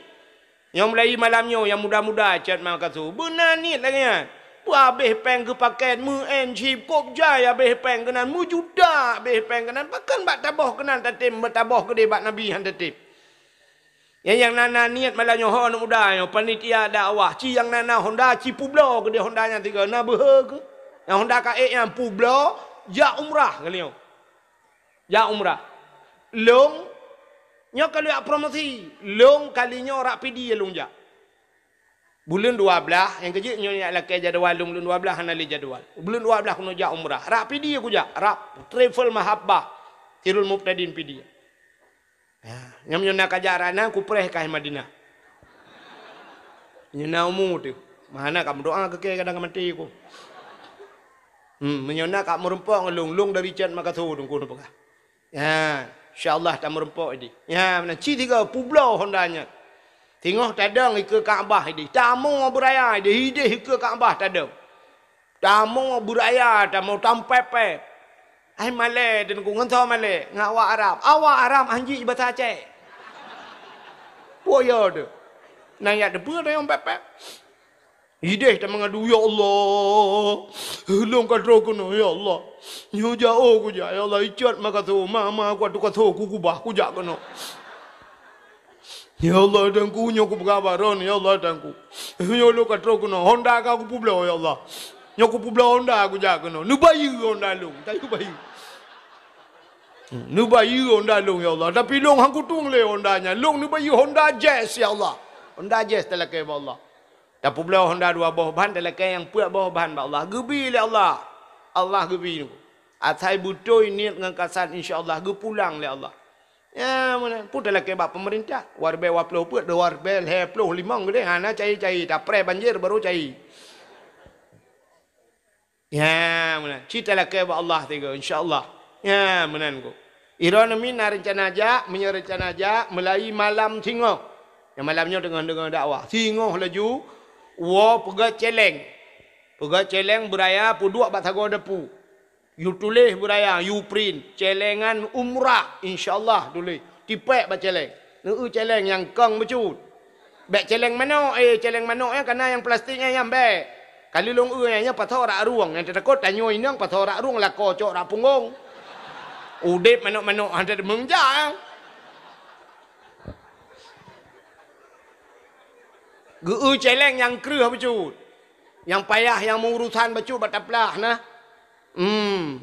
Nyang mulai malam nyoe nyang muda-muda cot makasu, beuna niet lagèe nyan. Peuabéh péng keu pakèt, meu-en chip, kôb jai abéh péng keunan, meujuta abéh péng keunan, pakon bak taboh keunan tatem, bak taboh keudéh bak Nabi han tatem. Nyang, nyang na, na niet malam nyoe ho aneuk muda nyoe, panitia dakwah, ci nyang na, na honda, ci peubloe keudeh honda nyan tiga, na beuhe keu? Nyang honda ka ék nyan peubloe, jak umrah kali nyoe. Jak umrah. Lôn, nyoe ka lheueh promosi, lôn kali nyoe rak Pidie lôn jak. Buleuen dua blaih, nyang keujeuet nyoe jak lakée jadwal lôn, buleuen dua blaih hana lé jadwal. Buleuen dua blaih keunoe jak umrah. Rak Pidie kujak, rak Travel Mahabbah, Sirul Mubtadin Pidie. Ya, nyang meunyoe na kajak rana, kupreh kah Madinah. Nyoe na umu teuh. Meuhana ka meudoa keu kée kadang ka maté ku. Hmm, meunyoe na ka meurumpok ngon lôn, lôn dari Cot Makassar teungku neupeugah. Ya, insya Allah tameurumpok ideh. Ya, meunan ci tiga peubloe honda nyan. Singoh tadong ikeue Ka'bah ideh. Tamoe beuraya ideh, ideh ikeue Ka'bah tadong. Tamoe beuraya, tamoe tampépé. Ai malée teungku ngon soe malée, ngon awak Arab. Awak Arab hanji basa Aceh. Peue yo teuh? Nyan jak teupeue tayong pépé. Ideh tameungadu, "Ya Allah, lôn ka troh keunoe, ya Allah. Nyoe jaoh kujak, ya Allah, i Cot Makassar, ma, ma, ku atu kasoe ku kubah, kujak keunoe. Ya Allah, Teungku, nyoe kupeugah baron, ya Allah, Teungku. Nyoe lôn ka troh keunoe, honda ka kupeubloe, ya Allah. Nyoe kupeubloe honda kujak keunoe. Neubayeue honda lôn, tayue bayeue. Neubayeue honda lôn, ya Allah. Tapi lôn han kutueng lé honda nyan. Lôn neubayeue honda Jazz, ya Allah. Honda Jazz talakée bak Allah." Tapeubloe honda dua boh ban, talakée nyang peuet boh ban bak Allah. Geubi lé Allah. Allah geubi. Asai beutôi niet ngon kasad, insya Allah geupulang lé Allah. Ya, meunan. Peue talakée bak peumeurintah? Dua ribée dua ploh peuet, dua ribée lhée ploh limong geudeh, hana cai-cai, tapreh banjir baru cai. Ya, meunan. Ci talakée bak Allah tiga, insya Allah. Ya, meunan ku. Droeneuh mi na reuncana jak, meunyoe reuncana jak, meulayeue malam singoh. Nyang malam nyoe teungoh deungoe dakwah. Singoh laju, woe peugét céléng. Peugét céléng beuraya peuduek bak sagoe dapu. Yue tuléh beuraya, yue print. Céléngan umrah, insya Allah tuléh. Tipék bak céléng. Neueu céléng nyang kong bacut. Bék céléng manok, eh, céléng manok nyan kana nyang plastik nyan, nyan bék. Ka lheueh lôn eu nyan, nyan pasoe rak rueng, nyang teutakot tanyoe inong pasoe rak rueng, lakoe cok rak punggong. Udeb manok-manok han teudeungoe jak. Geu-eu céléng nyang kreueh bacut. Nyang payah nyang meuurusan bacut bak taplah na. Hmm.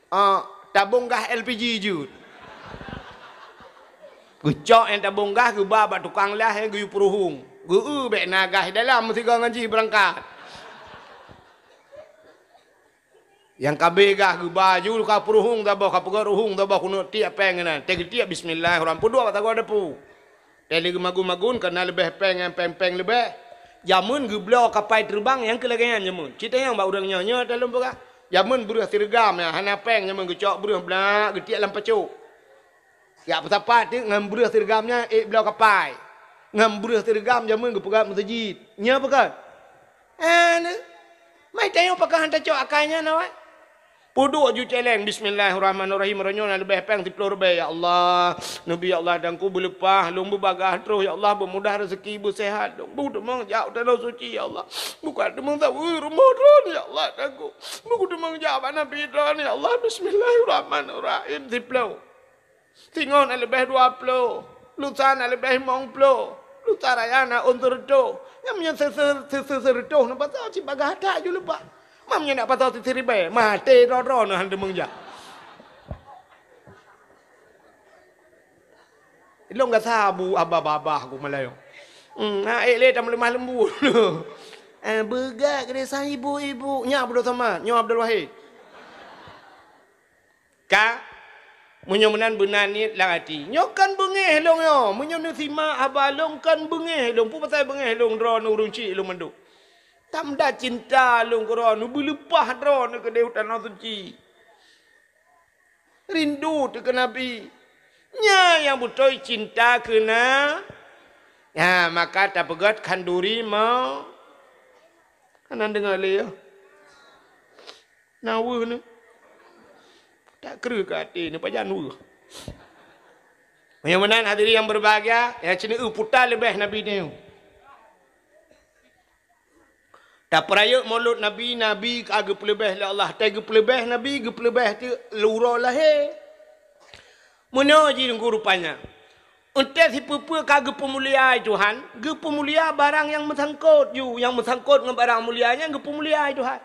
Ah, tabong gas L P G jeuet. Geucok nyang tabong gas geuba bak tukang las nyang geuyue peuruhueng. Geu-eu bék na gas dalam meusigoe ngon jih beurangkat. Nyang ka abéh gas geuba ju ka peuruhueng saboh, ka peugöt ruhueng saboh keuneuk tiek péng keunan. Teugeutiek bismillahirrahmanirrahim. Peuduek bak sagoe dapu. Teuh lé geumagun-magun, ka na leubeh péng nyang péng-péng leubeh. Jameun geubloe kapai teureubang nyang keu lagée nyan jameun. Cit tanyong bak ureuëng nyoe, nyoe teuh lôn peugah. Jameun breueh sireugam nyang hana péng, jameun geucok breueh blak geutiek lam pacok. Jak peusapat teuk ngon breueh sireugam nyan ék bloe kapai. Ngon breueh sireugam jameun geupeugöt meuseujid. Nyoe peugah. Anu, mai tanyong pakon han tacok akai nyan awai. Peuduek ju céléng, bismillahirrahmanirrahim, uroe nyoe na leubeh péng siplôh ribée, ya Allah. Neubi ya Allah, Teungku beuleupah, lôn beubagaih troh, ya Allah, beumudah raseuki, beuseuhat, lôn beuteumeung jak u Tanoh Suci, ya Allah. Buka teumeung saweue rumoh droen, ya Allah, Teungku. Beuteumeung jak bak Nabi droen, ya Allah, bismillahirrahmanirrahim, siplôh. Singoh na leubeh dua ploh, lusa na leubeh limong ploh, lusa raya na ôn sireutôh. Nyang meunyoe se-, se-, se-, se-, sireutôh na pasoe cit bagaih that ju leupah. Mam nyoe na pasoe siribée, maté droe-droe na han teumeung jak. Ilong gasa bu abah-babah ku malayo. Hmm, na ék lé tameuleumah leumbut. Eh, beugak keu desa ibu-ibu. Nyak Abdul Somad, nyoe Abdul Wahid. Ka, meunyoe meunan beuna niet lam até. Nyoe kan beungéh lôn nyoe. Meunyoe neusimak haba lôn kan beungéh lôn. Peue pasai beungéh lôn droeneuh ureuëng chik lôn mandum. Tamda cinta lôn keu droeneuh, beuleupah droeneuh keudeh u Tanoh Suci. Rindu teuh keu Nabi. Nyan nyang beutôi cinta keu na-, ya, maka tapeugét khanduri mo-, hana deungoe lé, ya. Na weueh nyoe. Tak kreueh keu até nyoe pajan weueh. Meunyoe meunan hadirin yang berbahagia, nyang ceuneueu puta leubeh Nabi nyoe. Tapeurayeuk Maulud Nabi, Nabi ka geupeuleubeh lé Allah. Watée geupeuleubeh Nabi, geupeuleubeh teuk uroe lahé. Meunoe jih Teungku rupanya. Entah sipeue-peue ka geupeumulia Tuhan, geupeumulia barang nyang meusangkot ju, nyang meusangkot ngon barang mulia nyan geupeumulia Tuhan.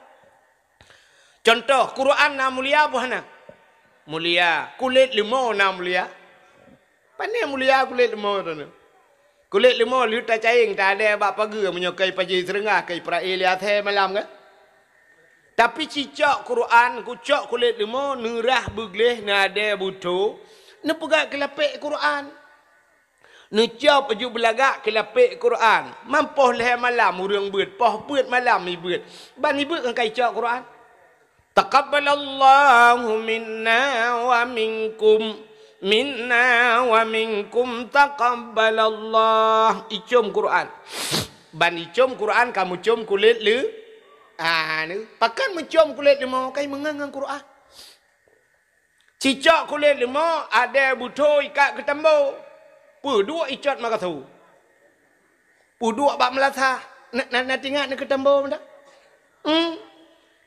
Contoh, Quran na mulia boh na? Mulia. Kulét leumo na mulia? Pane mulia kulét leumo tu. Kulét leumo lheueh tacayeng, tadée bak pageue, meunyoe kai paji seurengah, kai peurai lé asée malam kan? Tapi cicok Quran, kucok kulét leumo, neurah beugleh, neudée beutho, neupeugah keulapék Quran. Neucok baju beulagak keulapék Quran. Mampoh lhée malam ureuëng beuet, poh beuet malam ibeuet. Ban ibeuet ngon kai cok Quran. Taqabbalallahu minna wa minkum. Minna wa minkum taqabbalallah. Icom Quran. Ban icom Quran kamu com kulét le. Ah, ni. Pakan meucom kulét leumo kai meungon ngon Quran. Cicok kulét leumo, adée beutho ikat keu tambo. Peuduek icot makasu. Peuduek bak meulasah. Na, na, na tingat ni keu tambo meuda? Hmm.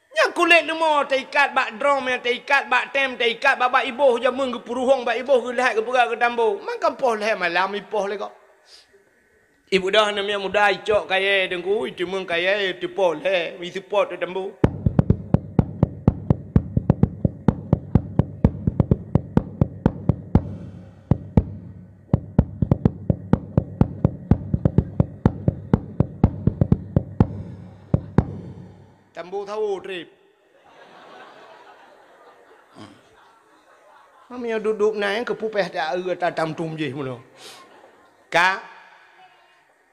Nyang kulét leumo taikat bak drom, nyang taikat bak tem, taikat bak, bak iboh jameun geupuruhong bak iboh geulhak geupeugah keu tambo. Mangka poh lhée malam ipoh lé gob. Ibeudôh aneuk miet muda icok kayée teungku, iteumeung kayée teupoh lhée, iteupoh teutambu. Tambu sawo trép. Meunyoe duek-duek na nyang keupupéh ta-, ta-, tam tum jih meunoe. Ka?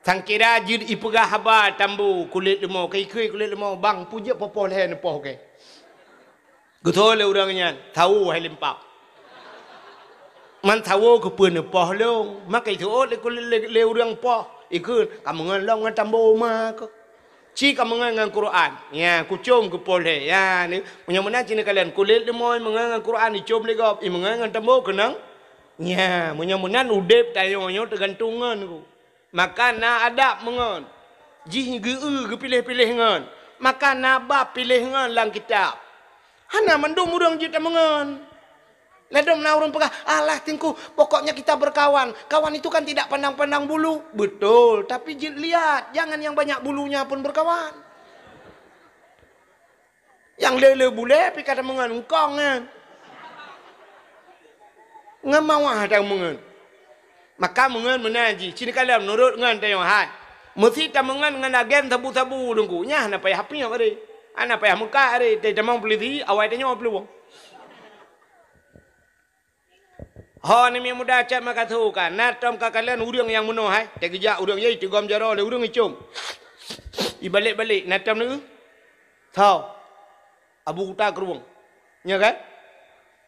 Sangkira jeuet ipeugah haba tambu kulét leumo, ka ikheue kulét leumo, bang, peue jeuet poh-poh lhée neupoh kée. Geutôi lé ureuëng nyan, sawo hai limpab. Man sawo keupeue neupoh lôn, maka iseuôt lé, lé, lé ureuëng poh, ikheun, ka meungon lom ngon tambo ma keuh. Ci ka meungon ngon Quran. Nya, kucom keupoh lhée. Ya, ni, meunyoe meunan ci neukalon kulét leumo meungon ngon Quran icom lé gob, imeungon ngon tambo keunong. Nya, meunyoe meunan udeb tanyoe nyoe teugantung ngon ku. Maka na adab meungon. Jih geu-eu geupiléh-piléh ngon. Maka na bab piléh ngon lam kitab. Hana mandum ureuëng jeuet tameungon. Ladom na ureuëng peugah, "Alah, Teungku, pokoknya kita berkawan. Kawan itu kan tidak pandang-pandang bulu." Betul, tapi jeuet lihat, jangan yang banyak bulunya pun berkawan. Nyang le-le bulée pih ka tameungon, eungkong nyan. Ngon mawah tameungon. Maka meungon meunan jih, ci neukalon meunurot ngon tanyoe hai. Meusi tameungon ngon agen sabu-sabu Teungku. Nyan hana payah piep aré. Hana payah meukat aré. Teutamong peulisi, awai tanyoe peuluwang. Ho aneuk miet muda cot makasu ka, na tom ka kalon ureuëng nyang meunoe hai. Teugeujak ureuëng jai teugom jaroe lé ureuëng icom. Ibalek-balek, na tom neu? Soe? Abu Kuta Krueng. Nya kan?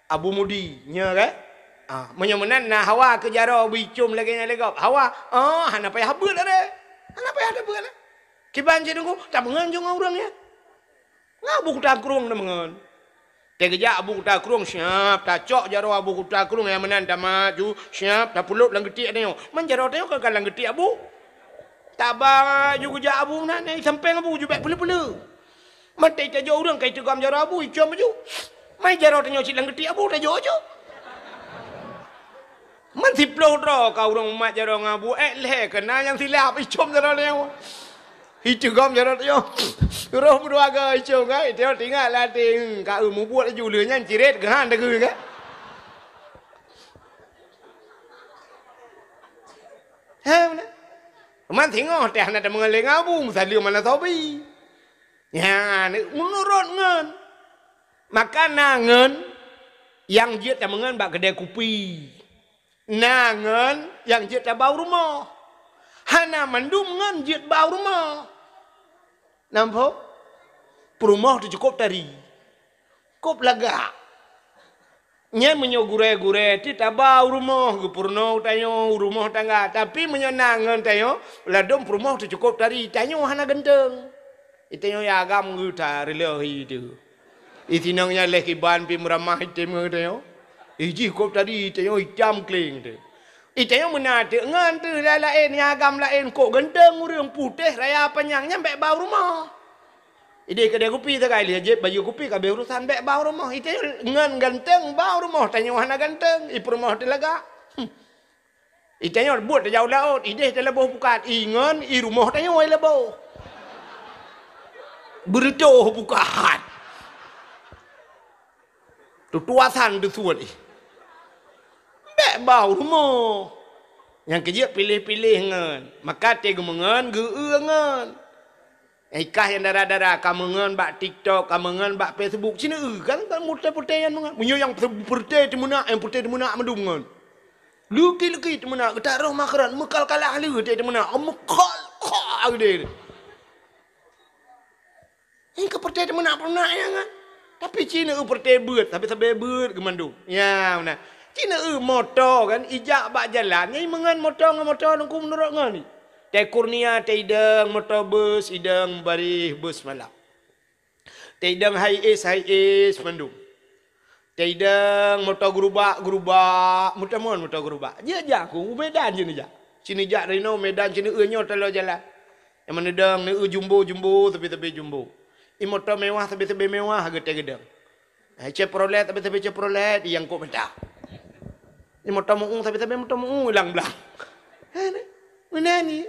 Abu Mudi. Nya kan? Ah, meunyoe meunan na hawa keu jaroe beuicom lagée nyan lé gob. Hawa, oh, hana payah beuet aré. Hana payah tabeuet lah. Kiban cit Teungku, tameungon ju ngon ureuëng nyan. Ngon Abu Kuta Krueng tameungon. Teugeujak Abu Kuta Krueng siab, tacok jaroe Abu Kuta Krueng nyang meunan tamaju, siab, tapulop lam geutik tanyoe. Man jaroe tanyoe ka lam geutik Abu. Taba ju geujak Abu meunan, eh, sampéng Abu ju bék peuleu-peuleu. Man teuka jok ureuëng ka iteugom jaroe Abu, icom ju. Man jaroe tanyoe cit lam geutik Abu, tajok ju. Man siploh droe ka ureuëng mumat jaroe ngon Abu, ék lhée keuna nyang silap, icom jaroe tanyoe. Icom jaroe tanyoe. Roh meudua ga icom kan, tanyoe teuingat lam até, hmm, ka eu mubuet laju lheueh nyan cirét geuhan dagui kan. He, mana? Man singoh teh hana tameungon lé ngon Abu, meusaleuem hana sobi. Nyan, meunurot ngon. Maka na ngon nyang jeuet tameungon bak keudée kupi. Na ngon nyang jeuet tabau rumoh. Hana mandum ngon jeuet bau rumoh. Nampak? Peurumoh teuh cukôp tari. Kôp lagak. Nyan meunyoe gurée-gurée teuh tabau rumoh, geupeurunoe tanyoe, rumoh tangga. Tapi meunyoe na ngon tanyoe, ladom peurumoh teuh cukôp tari, tanyoe hana ganteng. Itanyoe ya agam geuta reuleuhi teuh. Itinong nyan leh kiban pi meuramah item ngon tanyoe. Ijih kôp tari, itanyoe itam kling teuh. Itanyoe meunan teuh ngon teuh laén-laén, ya agam laén, kôk ganteng ureuëng putéh raya panyang nyan bék bau rumoh. Ideh keudée kupi sagai lheueh jép baju kupi ka abéh urosan bék bau rumoh. Itanyoe ngon ganteng bau rumoh, tanyoe hana ganteng, ipeurumoh teuh lagak. Hmm. Itanyoe buet tajak u laôt, ideh taleuboh pukat, ingon i rumoh tanyoe leuboh. Beureutoh pukat. Tutuasan deusuet ih. Bèk bau rumoh. Nyang keujeuet piléh-piléh ngon. Maka teuh geumeungon, geu-eu ngon. Ikah nyang dara-dara ka meungon bak TikTok, ka meungon bak Facebook, cina eu kan, kan putéh-putéh nyan meungon. Meunyoe nyang putéh teumeunak, nyang putéh teumeunak mandum ngon. Leuki-leuki teumeunak, geutak roh makeuran, meukal-kalah lé teuh teumeunak, meukal-kal geude. Nyang keu putéh teumeunak-meunak nyan kan. Tapi cina eu putéh beuet, sabe-sabe beuet geumandum. Ya, meunan. Cina eu moto kan, ijak bak jalan, nyang meungon moto ngon moto nungku meunurot ngon ni. Teuh Kurnia, teuh idong moto bus, idong baréh bus malam. Teuh idong Hiace, Hiace mandum. Teuh idong moto gerubak, gerubak, meuteumon moto gerubak. Jeuet jak ku, u Medan jeuet neujak. Cina jak dari noe Medan, cina eu nyoe taloe jalan. Nyang meuneudong, neu-eu jumbo, jumbo, sabe-sabe jumbo. I moto mewah, sabe-sabe mewah, geuteuh geudong. Eh, Chevrolet, sabe-sabe Chevrolet, iangkot meuta. Ni moto meu, sabe-sabe moto meu, ilang blang. Meunan ni.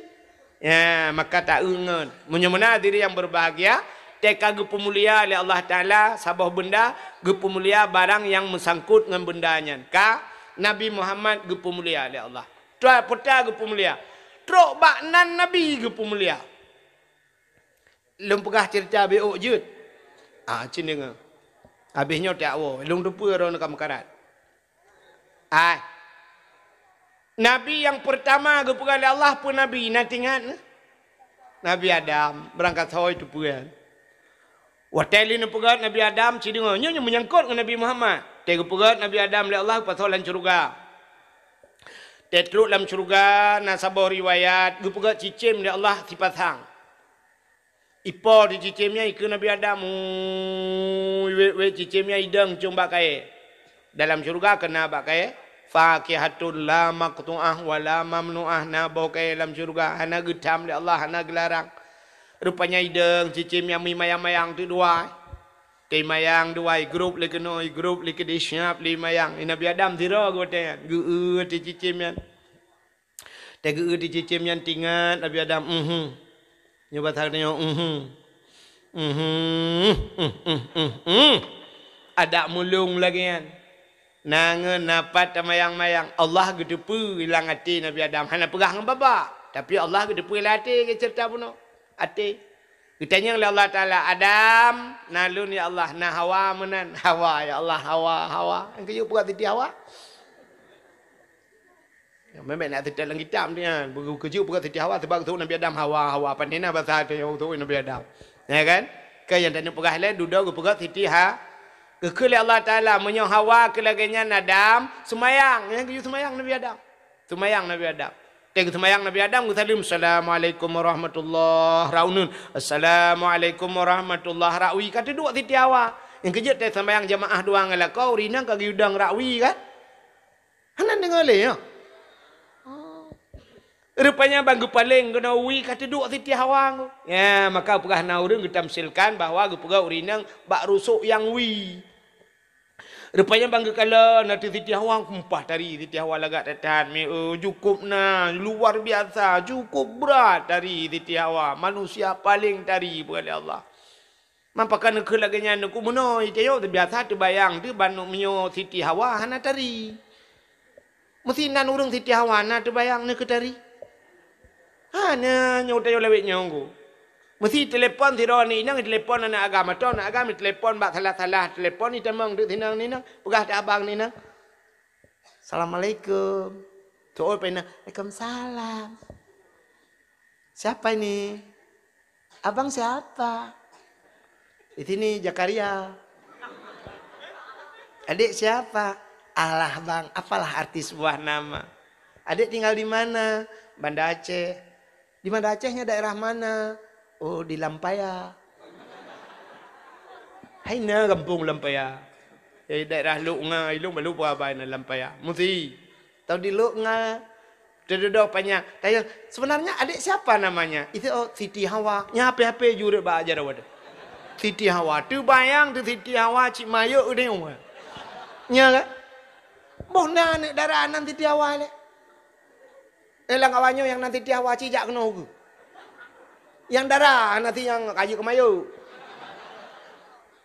Ya, maka ta-eu ngon. Meunyoe meunan diri nyang berbahagia, teuka geupeumulia lé Allah Taala, saboh beunda, geupeumulia barang nyang meusangkut ngon beunda nyan. Ka Nabi Muhammad geupeumulia lé Allah. Tuan puta geupeumulia. Trok bak nan Nabi geupeumulia. Lôn peugah ceurita beuôk jeuet. Ah, cen deungoe. Habéh nyoe tiak woe, lôn teupeue droeneuh ka meukarat. Ai. Nabi nyang peurtama geupeugah lé Allah peue nabi, na teuingat? Nabi Adam, beurangkat soe teupeue. Watée lé neupeugét Nabi Adam, cen deungoe, nyoe nyang meunyangkot ngon Nabi Muhammad. Teuh geupeugét Nabi Adam lé Allah geupasoe lam syeuruga. Teuh trok lam syeuruga, na saboh riwayat, geupeugét cicém lé Allah sipasang. Ipo di cicém nyan, ikheun Nabi Adam, ui, wék-wék cicém nyan idong cong bak kayée. Dalam syeuruga keu na bak kayée, fakihatun la maqtu'ah wa la mamnu'ah, na boh kayée lam syeuruga, hana geutham lé Allah, hana geularang. Rupanya idong cicém nyan meumayang-mayang teuk dua. Teuh mayang dua, igrôp lé keunoe, igrôp lé keudeh, siap lé mayang. Nabi Adam sidroe geuh watée nyan, geu-eu teuh cicém nyan. Teuh geu-eu teuh cicém nyan, teuingat Nabi Adam, mhm. Nyoe basa geutanyoe, mhm. Mhm, mhm, mhm, mhm. Adak mulông lagée nyan. Na ngon na pat tamayang-mayang, Allah geuteupeue lam até Nabi Adam. Hana peugah ngon babah, tapi Allah geuteupeue lam até, geuceurita bunoe. Até. Geutanyong lé Allah Taala, "Adam, na lôn ya Allah, na Hawa meunan?" "Hawa ya Allah, Hawa, Hawa." Nyang keujeuet peugah Siti Hawa. Memang nak teutab lam kitab tu nyan. Beu-, keujeuet peugah Siti Hawa, sebab geusuet Nabi Adam Hawa, Hawa. Pandai na basa tu nyang geusuet Nabi Adam. Ya kan? Keu nyang tanyoe peugah lé, dudoe geupeugah Siti Ha-, geukheun lé Allah Taala, "Meunyoe Hawa keu lagée nyan Adam, seumayang." Nyang geuyue seumayang Nabi Adam. Seumayang Nabi Adam. Teuh geuseumayang Nabi Adam, geusaleuem, "Assalamualaikum warahmatullah." Rak uneuen, "Assalamualaikum warahmatullah." Rak wie ka teuduek Siti Hawa. Nyang keujeuet teuh seumayang jamaah dua ngon lakoe, ureueng inong ka geuyue dong rak wie kan? Hana deungoe lé nyoe. Rupanya ban geupaleng keunoe wie ka teuduek Siti Hawa. Ya, maka peugah na ureueng geutamsilkan bahwa geupeugah ureueng inong bak rusok nyang wie. Rupanya ban geukalon ateueh Siti Hawa, kumpah tari Siti Hawa lagak that-that, mi, eh, cukup na, luar biasa, cukup brat tari Siti Hawa, manusia paleng tari peugah lé Allah. Man pakon neukheun lagée nyan, neukheun meunoe, tanyoe teubiasa teubayang teuh ban meunyoe Siti Hawa hana tari. Meusi nan ureueng Siti Hawa na teubayang neukheun tari. Hana, nyoe tanyoe lawét nyoe ngku. Meusi telepon sidroe aneuk inong, telepon aneuk agam, atau aneuk agam telepon bak salah-salah telepon, itamong teuk sinan aneuk inong, peugah teuh abang aneuk inong, "Assalamualaikum." Tu'oh pih na, "Waalaikumsalam." "Siapa ini? Abang siapa?" "Di sini Zakaria." "Adik siapa?" "Alah bang, apalah arti sebuah nama?" "Adik tinggal di mana?" "Banda Aceh." "Di Banda Aceh nyan daerah mana?" "Oh, di Lampaya." "Hai na gampông Lampaya?" "Eh, daerah Lok Nga, ilong balu peue abai na Lampaya." Meusi. Tau di Lok Nga, teududoe panyang. Tanya, "Sebenarnya adik siapa namanya?" "Itu, oh, Siti Hawa." Nya hape-hape jureuet bak ajar awak tu. Siti Hawa. Teubayang teuh Siti Hawa cit mayok udah nyoe. Nya kan? Boh na aneuk dara nan Siti Hawa lé. Eh, lam awaknyoe nyang na Siti Hawa cit jak keunoe keuh. Nyang dara na si nyang kajeuet keumayu.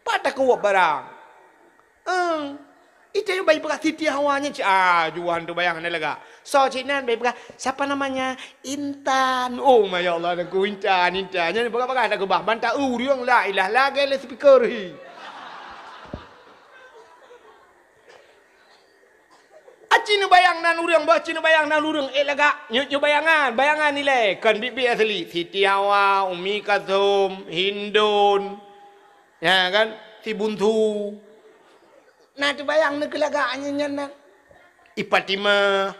Pat takot barang. Eh, itu nyang bai peugah Siti Hawa nyan cit. Ah, juan teubayang hana lagak. Soe cit nan bai peugah, "Siapa namanya?" "Intan." Oh, masya Allah, Teungku, Intan, Intan. Nyan peugah-peugah takeubah. Ban ta-eu ureueng la ilah lagèe lé speaker hi. Aci neubayang nan ureueng, bah ci neubayang nan ureueng, eh, lagak. Nyoe, nyoe bayangan, bayangan ilèe. Kon biet-biet asli. Siti Hawa, Ummi Kalsum, Hindun. Ya kan? Si Buntu. Nah, teubayang neukeu lagak nyan, nyan, nyan. I Fatimah.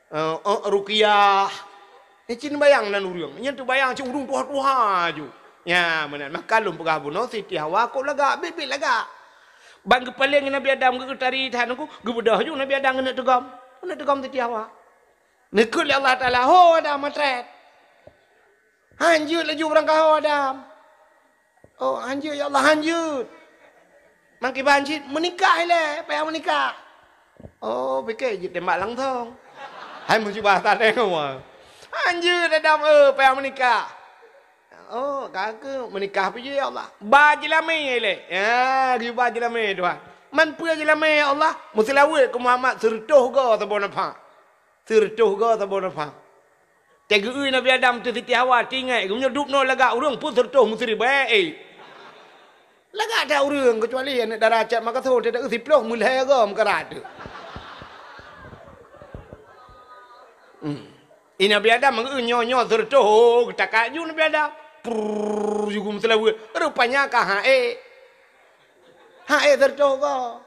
Eh, eh, Ruqyah. Nyan cit neubayang nan ureueng. Nyan teubayang cit ureueng tuha-tuha ju. Nya, meunan. Maka lôn peugah bunoe Siti Hawa kok lagak, biet-biet lagak. Ban geupaleng Nabi Adam geu-, geutari that nungku, geubeudôh ju Nabi Adam keuneuk teugom. Keuneuk teugom Siti Hawa. Neukheun lé Allah Taala, "Ho Adam, meutrét." Han jeuet laju beurangkaho Adam. "Oh, han jeuet, ya Allah, han jeuet." Mangkiban cit, "Meunikah ilèe, payah meunikah." Oh, pike jitembak langsong. Hai musibah that, eh, kawan. "Han jeuet, Adam, eh, payah meunikah." Oh, ka keuh meunikah pih jeuet, ya Allah. Ba jeulamé ilèe. Ya, geuba jeulamé, Tuhan. Man peue jeulamé, ya Allah? Meuseulaweuet keu Muhammad seureutôh goe saboh nafah. Seureutôh goe saboh nafah. Teugeue Nabi Adam teu Siti Hawa, teuingat, meunyoe dub noe lagak ureueng pun seureutôh meusiribèe, eh. Lagak that ureueng, keucuali aneuk dara Cot Makassar, teudeue siploh meulhèe goe meukarat teuh. Hmm. I Nabi Adam meugeue nyoe-nyoe seureutôh, oh, geutakat ju Nabi Adam. Prrrr, ju geumeusaleubeuet. Rupanya ka haék. Haék seureutôh goe.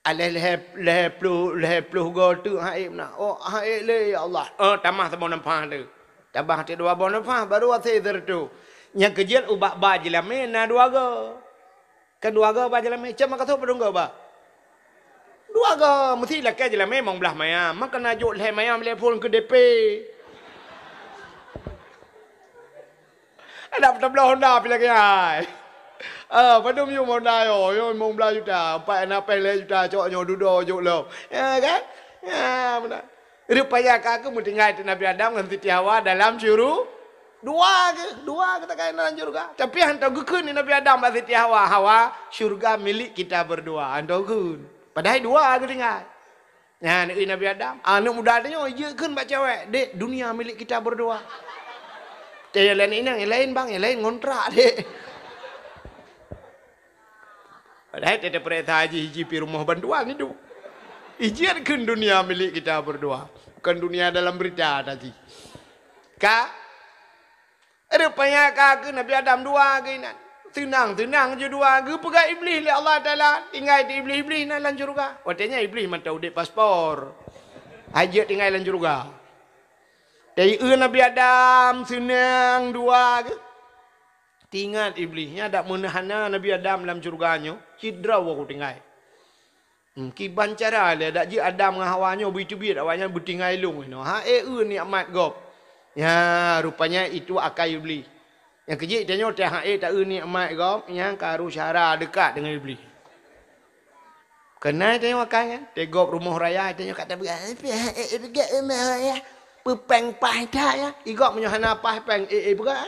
Aléh lhèe, lhèe ploh, lhèe ploh goe teuk haék meunan. Oh, haék lé, ya Allah. Oh, tamah saboh nafah teuh. Tamah teuk dua boh nafah, baru asèe seureutôh. Nyang keujeuet ubak ba jeulamé na dua goe. Kan dua goe ba jeulamé, Cot Makassar padum goe ba? Dua goe, meusti lakèe jeulamé limong blah mayam. Maka na jok lhèe mayam lhèe phôn keu D P. Ada peutabloe Honda pih lagèe nyan. Ah, padum yum Honda nyoe, nyoe limong blah juta, empat na péng lhèe juta cok nyoe dudoe jok lom. Ya kan? Ya, meunan. Rupanya ka keuh meutinggai teuh Nabi Adam ngon Siti Hawa dalam syuru-, dua keuh, dua keuh takai dalam syurga. Tapi han teugeukheun lé Nabi Adam bak Siti Hawa, "Hawa, syurga milik kita berdua." Han teugeukheun. Padahai dua keuh tinggai. Nyan, eh, Nabi Adam, aneuk muda tanyoe jeuet kheun bak cewek, "Dek, dunia milik kita berdua." Teuh nyang laén inong, nyang laén bang, nyang laén ngontrak, Dek. Padahai teuh tapeuriksa jih, jih pih rumoh bantuan idup. Ijeuet kheun dunia milik kita berdua. Bukan dunia dalam berita tadi. Ka Rupanya ka keuh Nabi Adam dua geuh inan. Seunang-seunang ju dua geuh, geupeugah Iblih lé Allah Taala, tinggai di Iblih, Iblih na lam syeuruga. Watèe nyan Iblih mantong udép paspor. Hana jeuet tinggai lam syeuruga. Teueu Nabi Adam seunang dua geuh. Teuingat Iblih, nyan dak meuhana Nabi Adam lam syeuruga nyoe, sidroe ku tinggai. Hmm, kiban cara lé dak jeuet Adam ngon Hawa nyoe beuteubiet awaknyan beutinggai lôn inoe. Hana eu nikmat gob. Ya, rupanya itu akai Iblih. Nyang keujeuet tanyoe teuh hana eu taeu nikmat gob, nyang karu syara dekat deungon Iblih. Keunan tanyoe akai nyan, teuh gob rumoh raya tanyoe ka tapeugah, "Eh, pih hana eu peugah rumoh raya." Peupéng paih that ya. Igob meunyoe hana paih péng, eh, eh, peugah.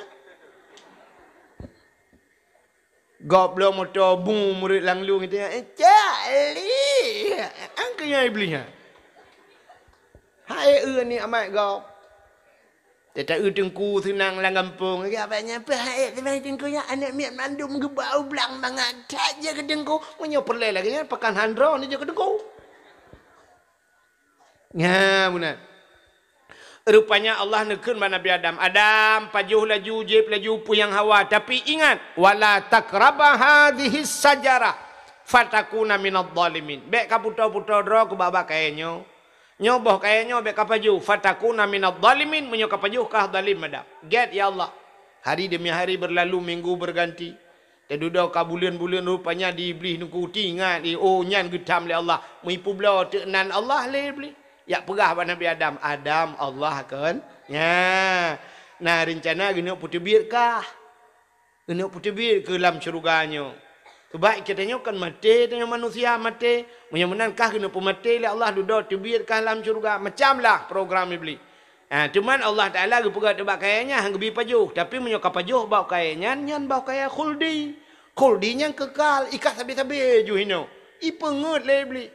Gob bloe moto bu murit lam lueng itu, "Eh, Cak Li." Angkeu nyan Iblih nyan. Hana eu nikmat gob. Teuta eu teungku seunang lam gampông. Lagèe abang nyan pih hana eu seunang teungku nyan, aneuk miet mandum geubau blang mangat that jih keu teungku. Meunyoe peureulèe lagèe nyan, pakan han droeneuh jih keu teungku. Nya, meunan. Rupanya Allah neukheun bak Nabi Adam, "Adam, pajoh laju, jieb laju peue nyang hawa, tapi ingat, wala taqraba hadzihis syajarah, fatakuna minadh dhalimin." Bèk kaputô-putô droe keu babah kayèe nyoe. Nyoe boh kayèe nyoe bèk kapajoh, fatakuna minadh dhalimin, meunyoe kapajoh ka zalim Adam. Gèt, ya Allah. Hari demi hari berlalu, minggu berganti. Teududoe ka buleuen-buleuen, rupanya di Iblih nungku teuingat, oh, nyan geutham lé Allah. Meupubloe teuk nan Allah lé Iblih. Jak peugah bak Nabi Adam, "Adam, Allah kon." Nya. Nah, reuncana geuneuk peuteubiet kah. Geuneuk peuteubiet keu lam syeuruga nyoe. Bah, geutanyoe kan maté, tanyoe manusia maté. Meunyoe meunan kah keuneuk peumaté lé Allah, dudoe teubiet kah lam syeuruga, macam lah program Iblih. Ha, cuman Allah Taala geupeugah teuh bak kayée nyan han geubi pajoh, tapi meunyoe ka pajoh bak kayée nyan, nyan bak kayée khuldi. Khuldi nyan kekal, i kah sabe-sabe ju hinoe. Ipeungeuet lé Iblih.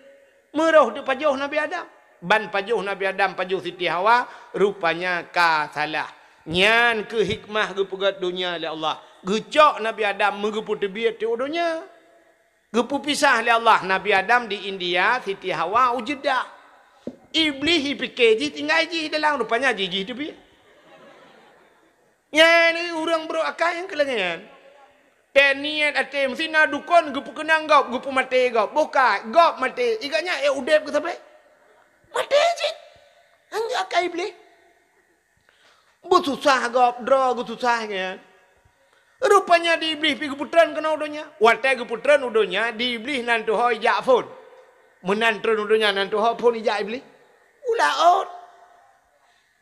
Meurôh teuh pajoh Nabi Adam. Ban pajoh Nabi Adam, pajoh Siti Hawa, rupanya ka salah. Nyan keuh hikmah geupeugét donya lé Allah. Geucok Nabi Adam meugeupeuteubiet teuh u donya. Geupeupisah lé Allah Nabi Adam di India, Siti Hawa u Jeddah. Iblih ipike jih tinggai jih dalam, rupanya jih, jih teubiet. Nyan ureuëng brok akai nyang keu lagée nyan. Teuh niet até meusinan dukon geupeukeunong gob, geupeumaté gob. Boh ka gob maté, i gobnyan ék udeb keu sabe? Maté cit. Nyang akai Iblih. Beususah gob, droe geususah nyan. Rupanya di Iblih pi geupeutreun keunoe u donya. Watée geupeutreun u donya, di Iblih nan tuho ijak phon. Meunan treun u donya nan tuho phon ijak Iblih. U laôt.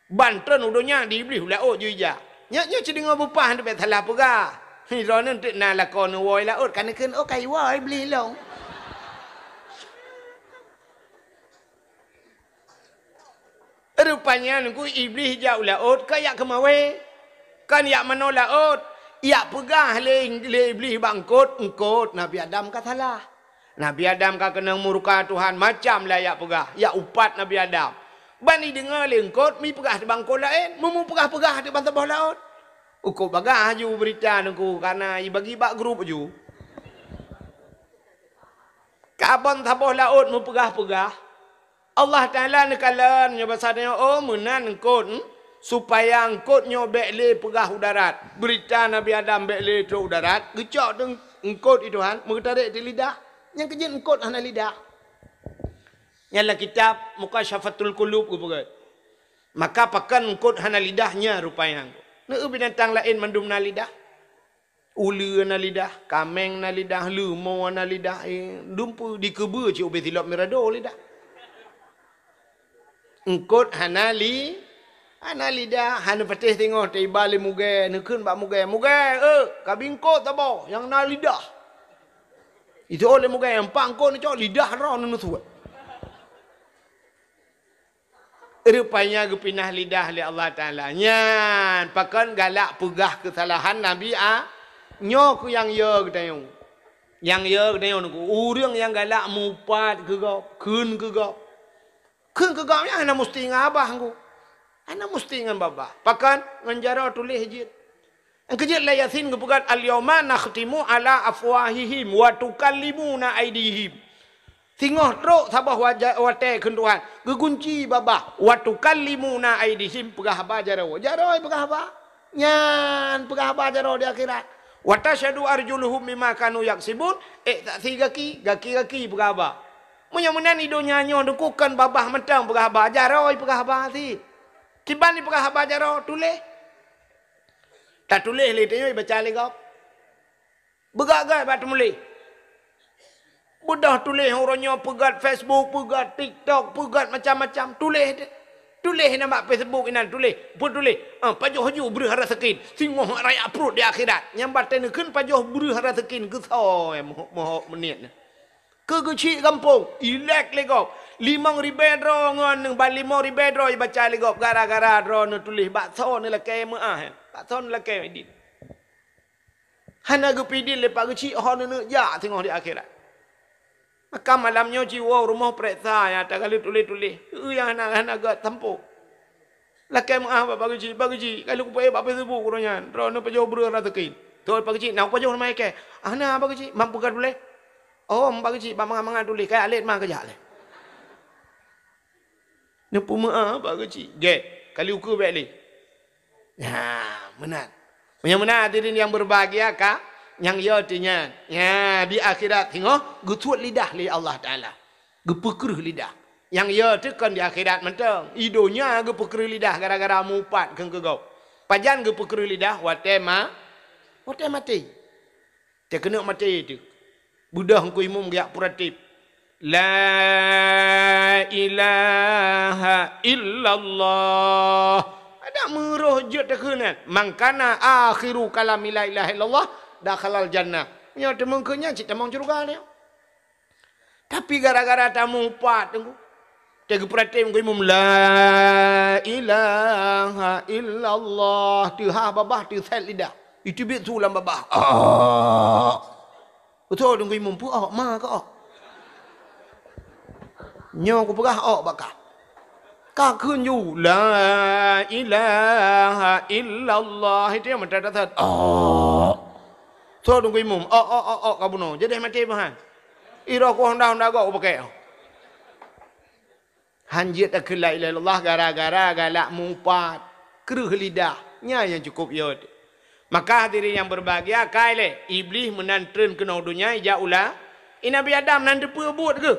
Ban treun u donya di Iblih u laôt ju ijak. Nyoe, nyoe cit deungoe beupah teuh bék salah peugah. Hi, droeneuh teuk na lakoe neuwoe laôt, ka neukheun, "Oh, ka iwoe Iblih lom." Rupanya nungku Iblih jak u laôt, ka jak keumawe. Kan jak manoe laôt. Jak peugah lé, lé Iblih bak eungkôt, "Eungkôt, Nabi Adam ka salah." Nabi Adam ka keunong murka Tuhan, macam lah jak peugah, jak upat Nabi Adam. Ban jideungoe lé eungkôt, mi peugah teuh bak eungkôt laén, meumeupeugah-peugah teuh ban saboh laôt. Eungkôt bagah ju beurita nungku, kareuna jibagi bak grup ju. Ka ban saboh laôt meupeugah-peugah, Allah Taala neukalon nyoe basa tanyoe, "Oh, meunan eungkôt, hmm? Supaya eungkôt nyoe bék lé peugah u darat. Beurita Nabi Adam bék lé trok u darat, geucok teuk eungkôt i Tuhan, meugeutarek di lidah." Nyang keujeuet eungkôt hana lidah. Nyan lam kitab Mukasyafatul Qulub geupeugah. Maka pakon eungkôt hana lidah nyan rupanya. Neu binatang laén mandum na lidah. Uleue na lidah, kaméng na lidah, leumo na lidah, eh, dumpeue dikeubeu cit ubé silop mirado lidah. Eungkôt hana li-, hana lidah, hana patéh singoh teuiba lé mugée, neukheun bak mugée, "Mugée, eh, kabi eungkôt saboh nyang na lidah." Itu lé mugée, "Empat eungkôt neucok lidah droe neusuet." Rupanya geupinah lidah lé Allah Taala. Nyan pakon galak peugah keusalahan Nabi A-, nyoe keuh nyang yo geutanyoe. Nyang yo geutanyoe nungku, ureuëng nyang galak mupat keu gob, kheun keu gob. Kheun keu gob nyan hana musti ngon babah nungku. Hana musti ngon babah. Pakon? Ngon jaroe tuléh jeuet. Nyang keujeuet lam Yasin geupeugah, "Al-yauma nakhtimu ala afwahihim wa tukallimuna aidihim." Singoh trok saboh waja-, watée kheun Tuhan, geugunci babah, "Wa tukallimuna aidihim," peugah haba jaroe. Jaroe peugah haba. Nyan peugah haba jaroe di akhirat. "Wa tasyhadu arjuluhum bima kanu yaksibun," ék saksi gaki, gaki-gaki peugah haba. Meunyoe meunan di donya nyoe dukukon babah mantong peugah haba, jaroe peugah haba cit. Kiban jipeugah haba jaroe, tuléh. Tatuléh lé tanyoe baca lé gob. Beugét-gét bak teumuléh. Beudôh tuléh uroe nyoe peugét Facebook, peugét TikTok, peugét macam-macam. Tuléh deh. Tuléh inan bak Facebook inan tuléh. Peutuléh, "Ah, pajoh laju breueh raseukin. Singoh raya pruet di akhirat." Nyang batée neukheun pajoh breueh raseukin keu soe moh-, mohok meuniet nyan. Keu geuchik gampông, ilek lé gob. Limong ribée droe ngon ban limong ribée droe ibaca lé gob gara-gara droe neutuléh bak soe neulakée meuáh, bak soe neulakée idin. Hana geupidin lé Pak Geuchik ho neuneuk jak singoh di akhirat. Maka malam nyoe jiwoe rumoh peuriksa nyang takaleuet tuléh-tuléh. Peue nyang hana, hana gét sampôh. Lakée meuáh bak Pak Geuchik, "Pak Geuchik, ka lheueh kupeuék bak Facebook uroe nyan, droeneuh pajoh breueh raseukin." "Teuh Pak Geuchik, na kupajoh nama ikée?" "Ah, na Pak Geuchik, mam peugah tuléh." "Oh, Pak Geuchik, bak mangat-mangat tuléh, kajak lét ma kajak lé." Neupeumeuáh Pak Geuchik. Gét, kali ukeue bék lé. Nyan, meunan. Meunyoe meunan hadirin nyang berbahagia ka, nyang yo teuh nyan. Nyan, di akhirat singoh geusuet lidah lé Allah Taala. Geupeukreueh lidah. Nyang yo teuh kon di akhirat mantong. I donya geupeukreueh lidah gara-gara mupat kheun keu gob. Pajan geupeukreueh lidah? Watée ma-, watée maté. Teuh keuneuk maté teuh. Beudôh Teungku Imum geujak peuratéb, "La ilaha illallah." Adak meurôh jeuet takheun nyan, "Man kana akhiru kalami la ilaha illallah, dakhalal jannah." Nyoe teumeung keu nyan cit tamong syeuruga nyoe. Tapi gara-gara tamupat teungku, teugeupeuratém keu imum, "La ilaha illallah," teuhah babah, teusét lidah. Iteubiet su lam babah. Ah. Beutôi teungku imum, peu ok, ma ka ok. Nyoe kupeugah ok bak kah. Ka kheun ju, "La ilaha illallah," itu nyang meunan that-that. Oh. So teungku imum, "Ok, ok, ok, ok," ka bunoe. Jadi maté meuhan. Iroh ku honda-honda gok upakè. Han jeuet takheun la ilaha illallah gara-gara galak mupat. Kreueh lidah. Nyan nyang cukup yot. Maka hadirin yang berbahagia, kai lé Iblih meunan treun keunoe donya ijak ula. I Nabi Adam nan teupeu buet geuh.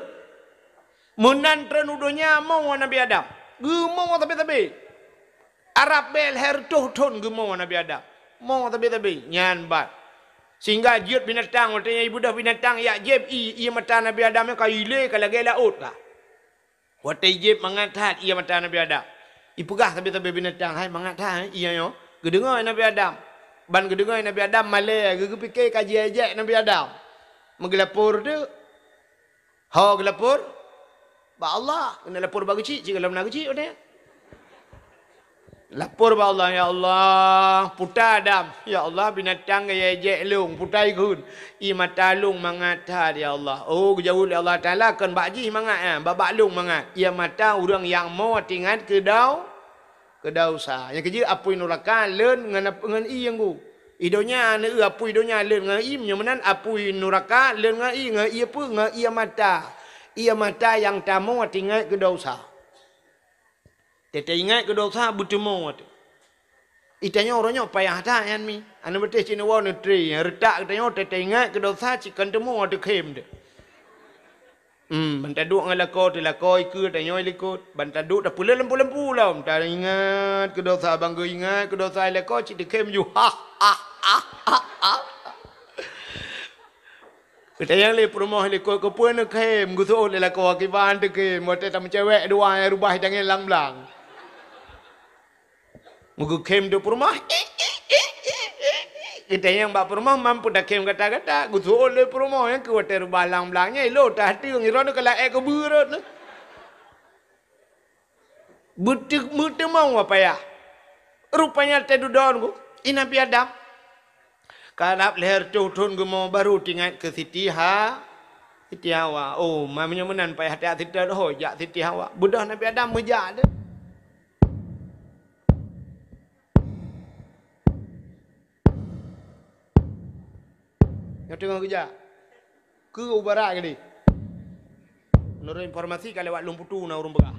Meunan treun u donya mo Nabi Adam. Geumo sabe-sabe. Arab bèe lhèe reutôh thon geumo Nabi Adam. Mo sabe-sabe. Nyan bat. Sehingga jeuet binatang, watèe nyan ibeudôh binatang yak jieb i, ié mata Nabi Adam nyan ka ilé ka lagèe laôt ka. Watèe jieb mangat that ié mata Nabi Adam. Ipeugah sabe-sabe binatang, "Hai, mangat that, hai, ié nyoe." Geudeungö Nabi Adam. Ban geudeungö Nabi Adam malèe, geu-, geupike ka jiék-jék Nabi Adam. Meugeulapor teuk. Ho geulapor bak Allah, keuneuk lapor bak geuchik, cit gohlom na geuchik watèe nyan. Lapor bak Allah, "Ya Allah, puta Adam, ya Allah, binatang ka jiék-jék lôn, puta ikheun, ié mata lôn mangat that, ya Allah." Oh, geujaweueb lé Allah Taala, "Kon bak jih mangat nyan, bak, bak lôn mangat. Ié mata ureueng nyang mo teuingat keu dau-, keu desya." Nyang keujeuet apui nuraka lôn ngon ap-, ngon ié ngon. I donya na apui donya lôn ngon ié, meunyoe meunan apui nuraka lôn ngon ié, ngon ié peue? Ngon ié mata. Ié mata nyang tamo teuingat keu desya. Teuingat keu desya beuteumo teuh. I tanyoe uroe nyoe payah that nyan mi. Aneuk beuteh cit neuwoe neutré, nyang reutak geutanyoe teuingat keu desya cit kon teumo teukhém teuh. Hmm, ban taduek ngon lakoe teulakoe ikeue tanyoe likot. Ban taduek tapeuleueh lampu-lampu lom. Taingat keu desya, ban geuingat keu desya lakoe cit teukhém ju. Ha, ha, ha, ha, ha. Geutanyong lé peurumoh likot, "Keupeue neukhém?" Geuseuôt lé lakoe, "Kiban teukhém, watèe tameucewek dua nyang rubah tangieng lam blang." Meugeukhém di peurumoh. Geutanyong bak peurumoh, "Mampu takhém gata-gata?" Geuseuôt lé peurumoh nyan keu watèe rubah lam blang nyan, ilô tateung, droeneuh ka laén keubeue rot neuh. Beuteu-, meuteumong payah. Rupanya teududoe ku, i Nabi Adam. Karab lhèe reutôh thon geumo baru teuingat keu Siti Ha-, Siti Hawa. Oh, ma meunyoe meunan payah that Siti Hawa, ho jak Siti Hawa. Beudôh Nabi Adam meujak deh. Nyoe teungoh geujak. Keu u barat keudeh. Meunurot informasi ka lewat Lôn Putu na ureueng peugah.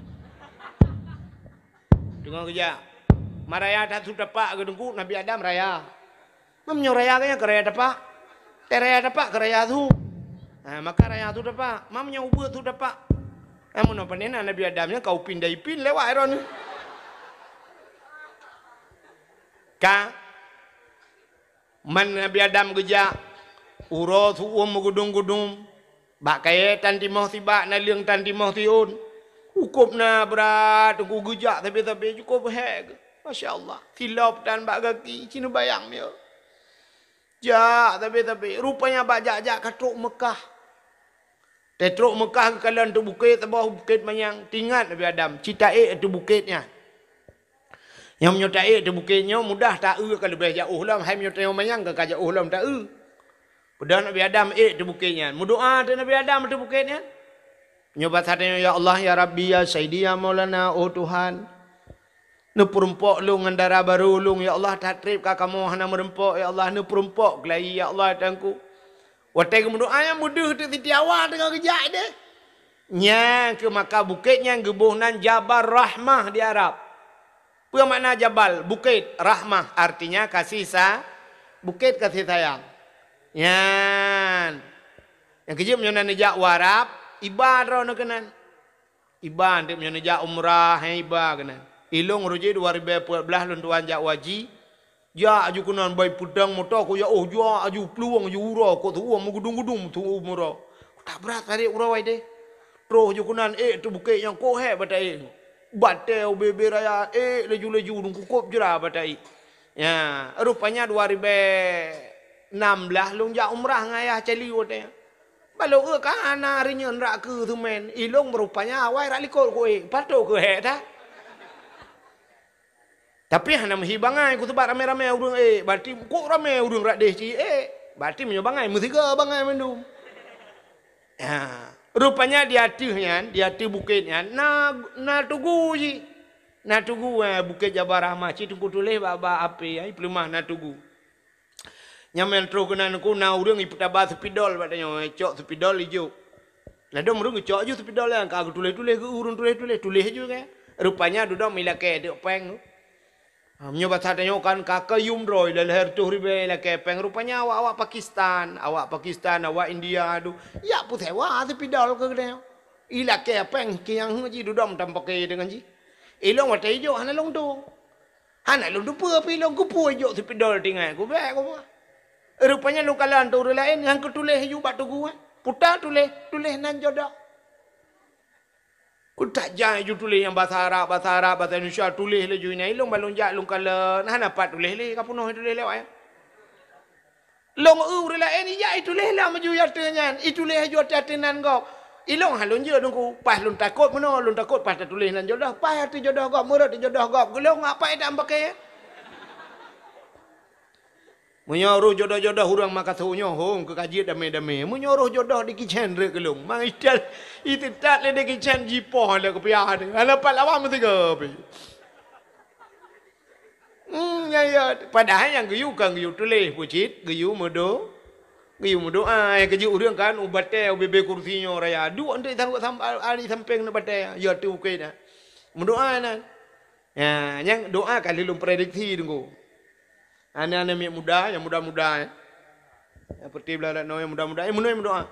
Teungoh geujak. Ma raya that su tapak keu Teungku Nabi Adam raya. Ma meunyoe raya geuh nyan keu raya tapak. Teuh raya tapak keu raya su. Ha, maka raya su tapak. Ma meunyoe ubeut su tapak. Ha, meunoe panena Nabi Adam nyan ka upin dan ipin lewat droeneuh. Ka Man Nabi Adam geujak, uroe su-uem meugudum-gudum, bak kayèe tan timoh sibak, naleueng tan timoh siôn. Cukôp na brat, Teungku, geujak sabe-sabe, cukôp hék. Masya Allah, silop tan bak gaki, ci neubayang miyueb. Jak sabe-sabe, rupanya bak jak-jak ka trok Meukah. Teutrok Meukah geukalon ateueh bukét, saboh bukét manyang. Teuingat Nabi Adam, ci taék ateueh bukét nyan. Nyang meunyoe taék ateueh bukét nyoe mudah taeu ka leubeh jiôh lom, hai meunyoe tanyoe manyang ka, ka jiôh lom taeu. Peudong Nabi Adam ék ateueh bukét nyan. Meudoa teuh Nabi Adam ateueh bukét nyan. Nyoe basa tanyoe, "Ya Allah, ya Rabbi, ya Sayyidi, ya Maulana, oh Tuhan." Neupeureumpok lôn ngon dara barô lôn, ya Allah, that treb ka kamoe hana meureumpok, ya Allah, neupeureumpok keulayi, ya Allah, Tuhanku. Watèe geumeudoa nyan meudeuh teuk Siti Hawa teungoh geujak deh. Nyan keuh maka bukét nyan geuboh nan Jabal Rahmah di Arab. Peue makna jabal? Bukét. Rahmah artinya kasih sa-, bukét kasih sayang. Nyan. Nyang keujeuet meunyoe na neujak u Arab, iba droeneuh keunan. Iba, teuk meunyoe neujak umrah, hé, iba keunan. Ilôn rujui dua ribèe peuet blah lôn tuan jak u haji. Jak aju keunan bai peudong moto ku ya, oh, jak aju plueng aju uroe, kok tuwoe meugudum-gudum tu umroe. Kutak brat tarék uroe deh. Troh ju keunan ék ateueh bukét nyang kok hék bak taék. Batèe ubé-bé raya ék laju-laju dong kukôb jra bak taék. Ya, rupanya dua ribèe Nam blaih lôn jak umrah ngon ayah cali watée nyan. Bak lôn eu ka hana hari nyan rak keu seumén, ilôn rupanya awai rak likot kuék, patot keu hék that. Tapi hana meuhi bangai ku, sabab ramé-ramé ureuëng ék. Berarti kok ramé ureuëng rak déh ci ék. Berarti meunyoe bangai, meusigoe bangai mandum. Ha. Rupanya di ateueh nyan, di ateueh bukét nyan, na, na tugu jih. Na tugu, eh, Bukét Jabal Rahmah. Ci Teungku tuléh bak, bak H P, ai, peuleumah na tugu. Nyang meunan troh keunan ku na ureuëng ipeutaba seupidol bak tanyoe, cok seupidol ijok. Ladom ureuëng geucok ju seupidol nyan, ka geutuléh-tuléh, geu ureuëng tuléh-tuléh, tuléh ju kan. Rupanya dudoe ilakée teuk péng tu. Ha, meunyoe basa tanyoe kan ka keu yum droe, lhée reutôh ribée ilakée péng. Rupanya awak-awak Pakistan, awak Pakistan, awak India tu, jak peusewa seupidol keu geutanyoe. Ilakée péng kiang ji dudoe tam paké deungon jih. Ilôn watée ijok hana lôn dong. Hana lôn teupeue pih lôn keupeue jok seupidol tinggai kubék kupeue. Rupanya lôn kalon tu ureuëng laén nyang keutuléh ju bak tugu, eh. Puta tuléh, tuléh nan jodoh. Kutak jai ju tuléh nyang basa Arab, basa Arab, basa Indonesia, tuléh laju inan ilôn ban lôn jak lôn kalon, hana pat tuléh lé, ka peunoh tuléh lewat, eh. Lôn eu ureuëng laén ijak ituléh lam ju ateueh nyan, ituléh ju ateueh-ateueh nan gob. Ilôn han lôn jeuet Teungku, paih lôn takot meunoe, lôn takot paih tatuléh nan jodoh, paih ateueh jodoh gob, meurot jodoh gob, geulong apai tam paké. Meunyoe roh jodoh-jodoh ureuëng makaso nyoe hong keu ka jeuet damé-damé. Meunyoe roh jodoh di kicén rek geulong, mang itat, iteutat lé di kicén jipoh lé keupiah teuh. Hana pat lawan meusigoe pih. Hmm, ya, ya. Padahai nyang geuyue kan geuyue tuléh, pucit, geuyue meudo-, geuyue meudoa. Nyang keujeuet ureuëng kan u batée, u bibée kursi nyoe raya. Duek enteuk tanggoe sam-, ari sampéng ngon batée, ya tu ukét dah. Meudoa nan. Ya, nyang doa ka lheueh lôn prediksi Teungku. Aneuk-aneuk miet muda, nyang muda-muda, eh. Nyang peuti blah rat noe, nyang muda-muda, eh, meunoe meudoa.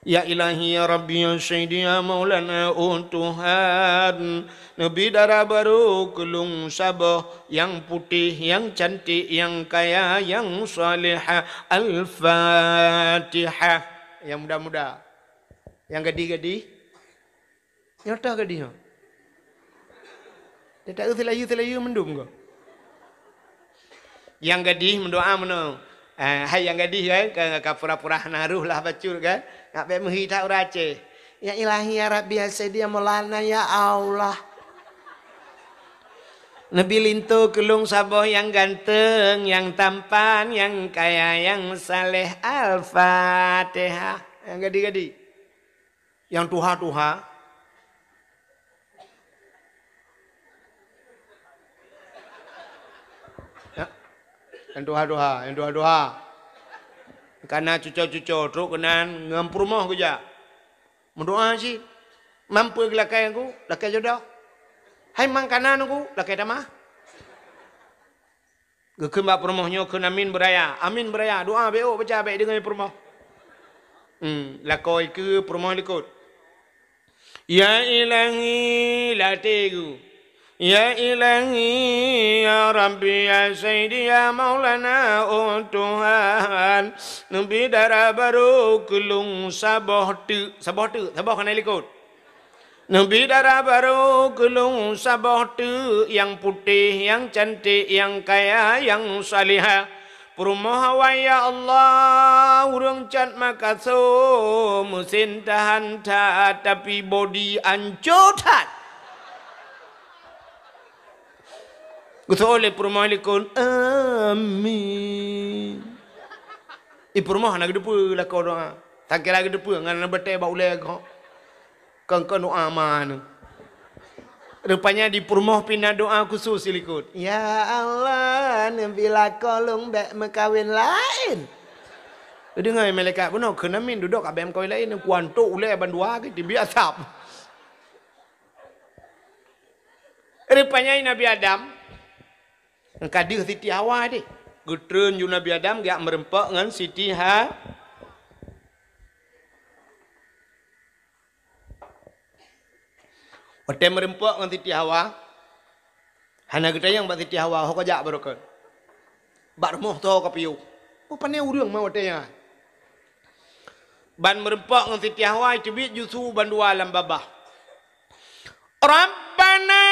Ya Ilahi, ya Rabbi, ya Sayyidi, ya Maulana, oh Tuhan, neubi dara barô keu lôn saboh nyang putéh, nyang cantik, nyang kaya, nyang salihah. Al-Fatihah. Nyang muda-muda. Nyang gadih-gadih. Nyoe toh gadih nyoe. Dia tak eu seulayu-seulayu mandum ko. Nyang gadih meudoa meunoe. Eh, hai nyang gadih kan, ka, ka pura-pura hana roh lah bacut kan. Nak bèk meuhi that ureueng Aceh. Ya Ilahi, ya Rabbi, ya Sayyidi, ya Maulana, ya Allah. Neubi linto keu lôn saboh nyang ganteng, nyang tampan, nyang kaya, nyang saleh. Al-Fatihah. Nyang gadih-gadih. Nyang tuha-tuha. Ya. Nyang tuha-tuha, nyang tuha-tuha. Kana cuco-cuco trok keunan ngon peurumoh geujak. Meudoa cit. Mampu geulakée ku, lakée jodoh. Hai mang kanan ku, lakée tamah. Geukheun bak peurumoh nyoe kheun amin beuraya. Amin beuraya. Doa bèk ôk baca bèk deungoe peurumoh. Hmm, lakoe keu peurumoh likot. Ya Ilahi, latée geuh. Ya Ilahi, ya Rabbi, ya Sayyidi, ya Maulana, oh Tuhan, neubi dara barô keu lôn saboh teuk, saboh teuk, saboh keunan likot. Neubi dara barô keu lôn saboh teuk nyang putéh, nyang cantik, nyang kaya, nyang salihah. Peurumoh awai, ya Allah, ureueng cat makaso, meusin tahan that, tapi bodi anco that. Geuseuôt lé peurumoh likot, amin. Di peurumoh hana geuteupeue lakoe doa. Sangkira geuteupeue ngon na batée bak ulée gob. Kon-kon doa ma nyoe. Rupanya di peurumoh pih na doa khusos silikot. Ya Allah, neubi lakoe lôn bèk meukawen laén. Deungoe malaikat bunoe kheun amin, dudoe ka bèk meukawen laén, kuantok ulée bandua geuh tibi asap. Rupanya Nabi Adam, ka deuh Siti Hawa deh. Geutreun ju Nabi Adam geujak meureumpok ngon Siti Ha-, Watée meureumpok ngon Siti Hawa, hana geutanyong bak Siti Hawa, "Ho kajak baroekon?" "Bak rumoh soe kapiôh." "Oh, pané ureueng ma watée nyan?" Ban meureumpok ngon Siti Hawa, teubiet ju su bandua lam babah. Rabbana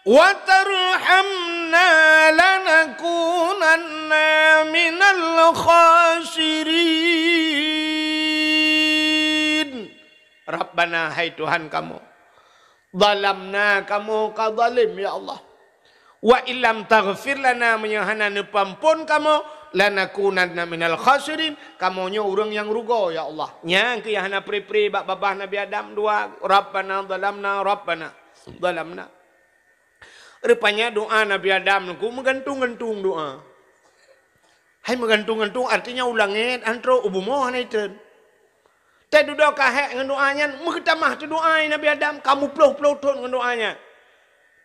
Wa tarhamna lanakunanna minal khasirin. Rabbana, hai Tuhan kamoe, zalamna, kamoe ka zalim, ya Allah. Wa illam taghfir lana, meunyoe hana neupeuamphon kamoe, lanakunanna minal khasirin, kamoe nyoe ureuëng nyang rugoe, ya Allah. Nyang keuh nyang hana pre-pre bak babah Nabi Adam dua, Rabbana zalamna, Rabbana zalamna. Rupanya doa Nabi Adam nyoe meugantung-gantung doa. Hai meugantung-gantung, artinya u langét han trok, u bumoe hana itreun. Teuh dudoe ka hék ngon doa nyan, meugeutamah teuh doa Nabi Adam, ka meuploh-ploh thon ngon doa nyan.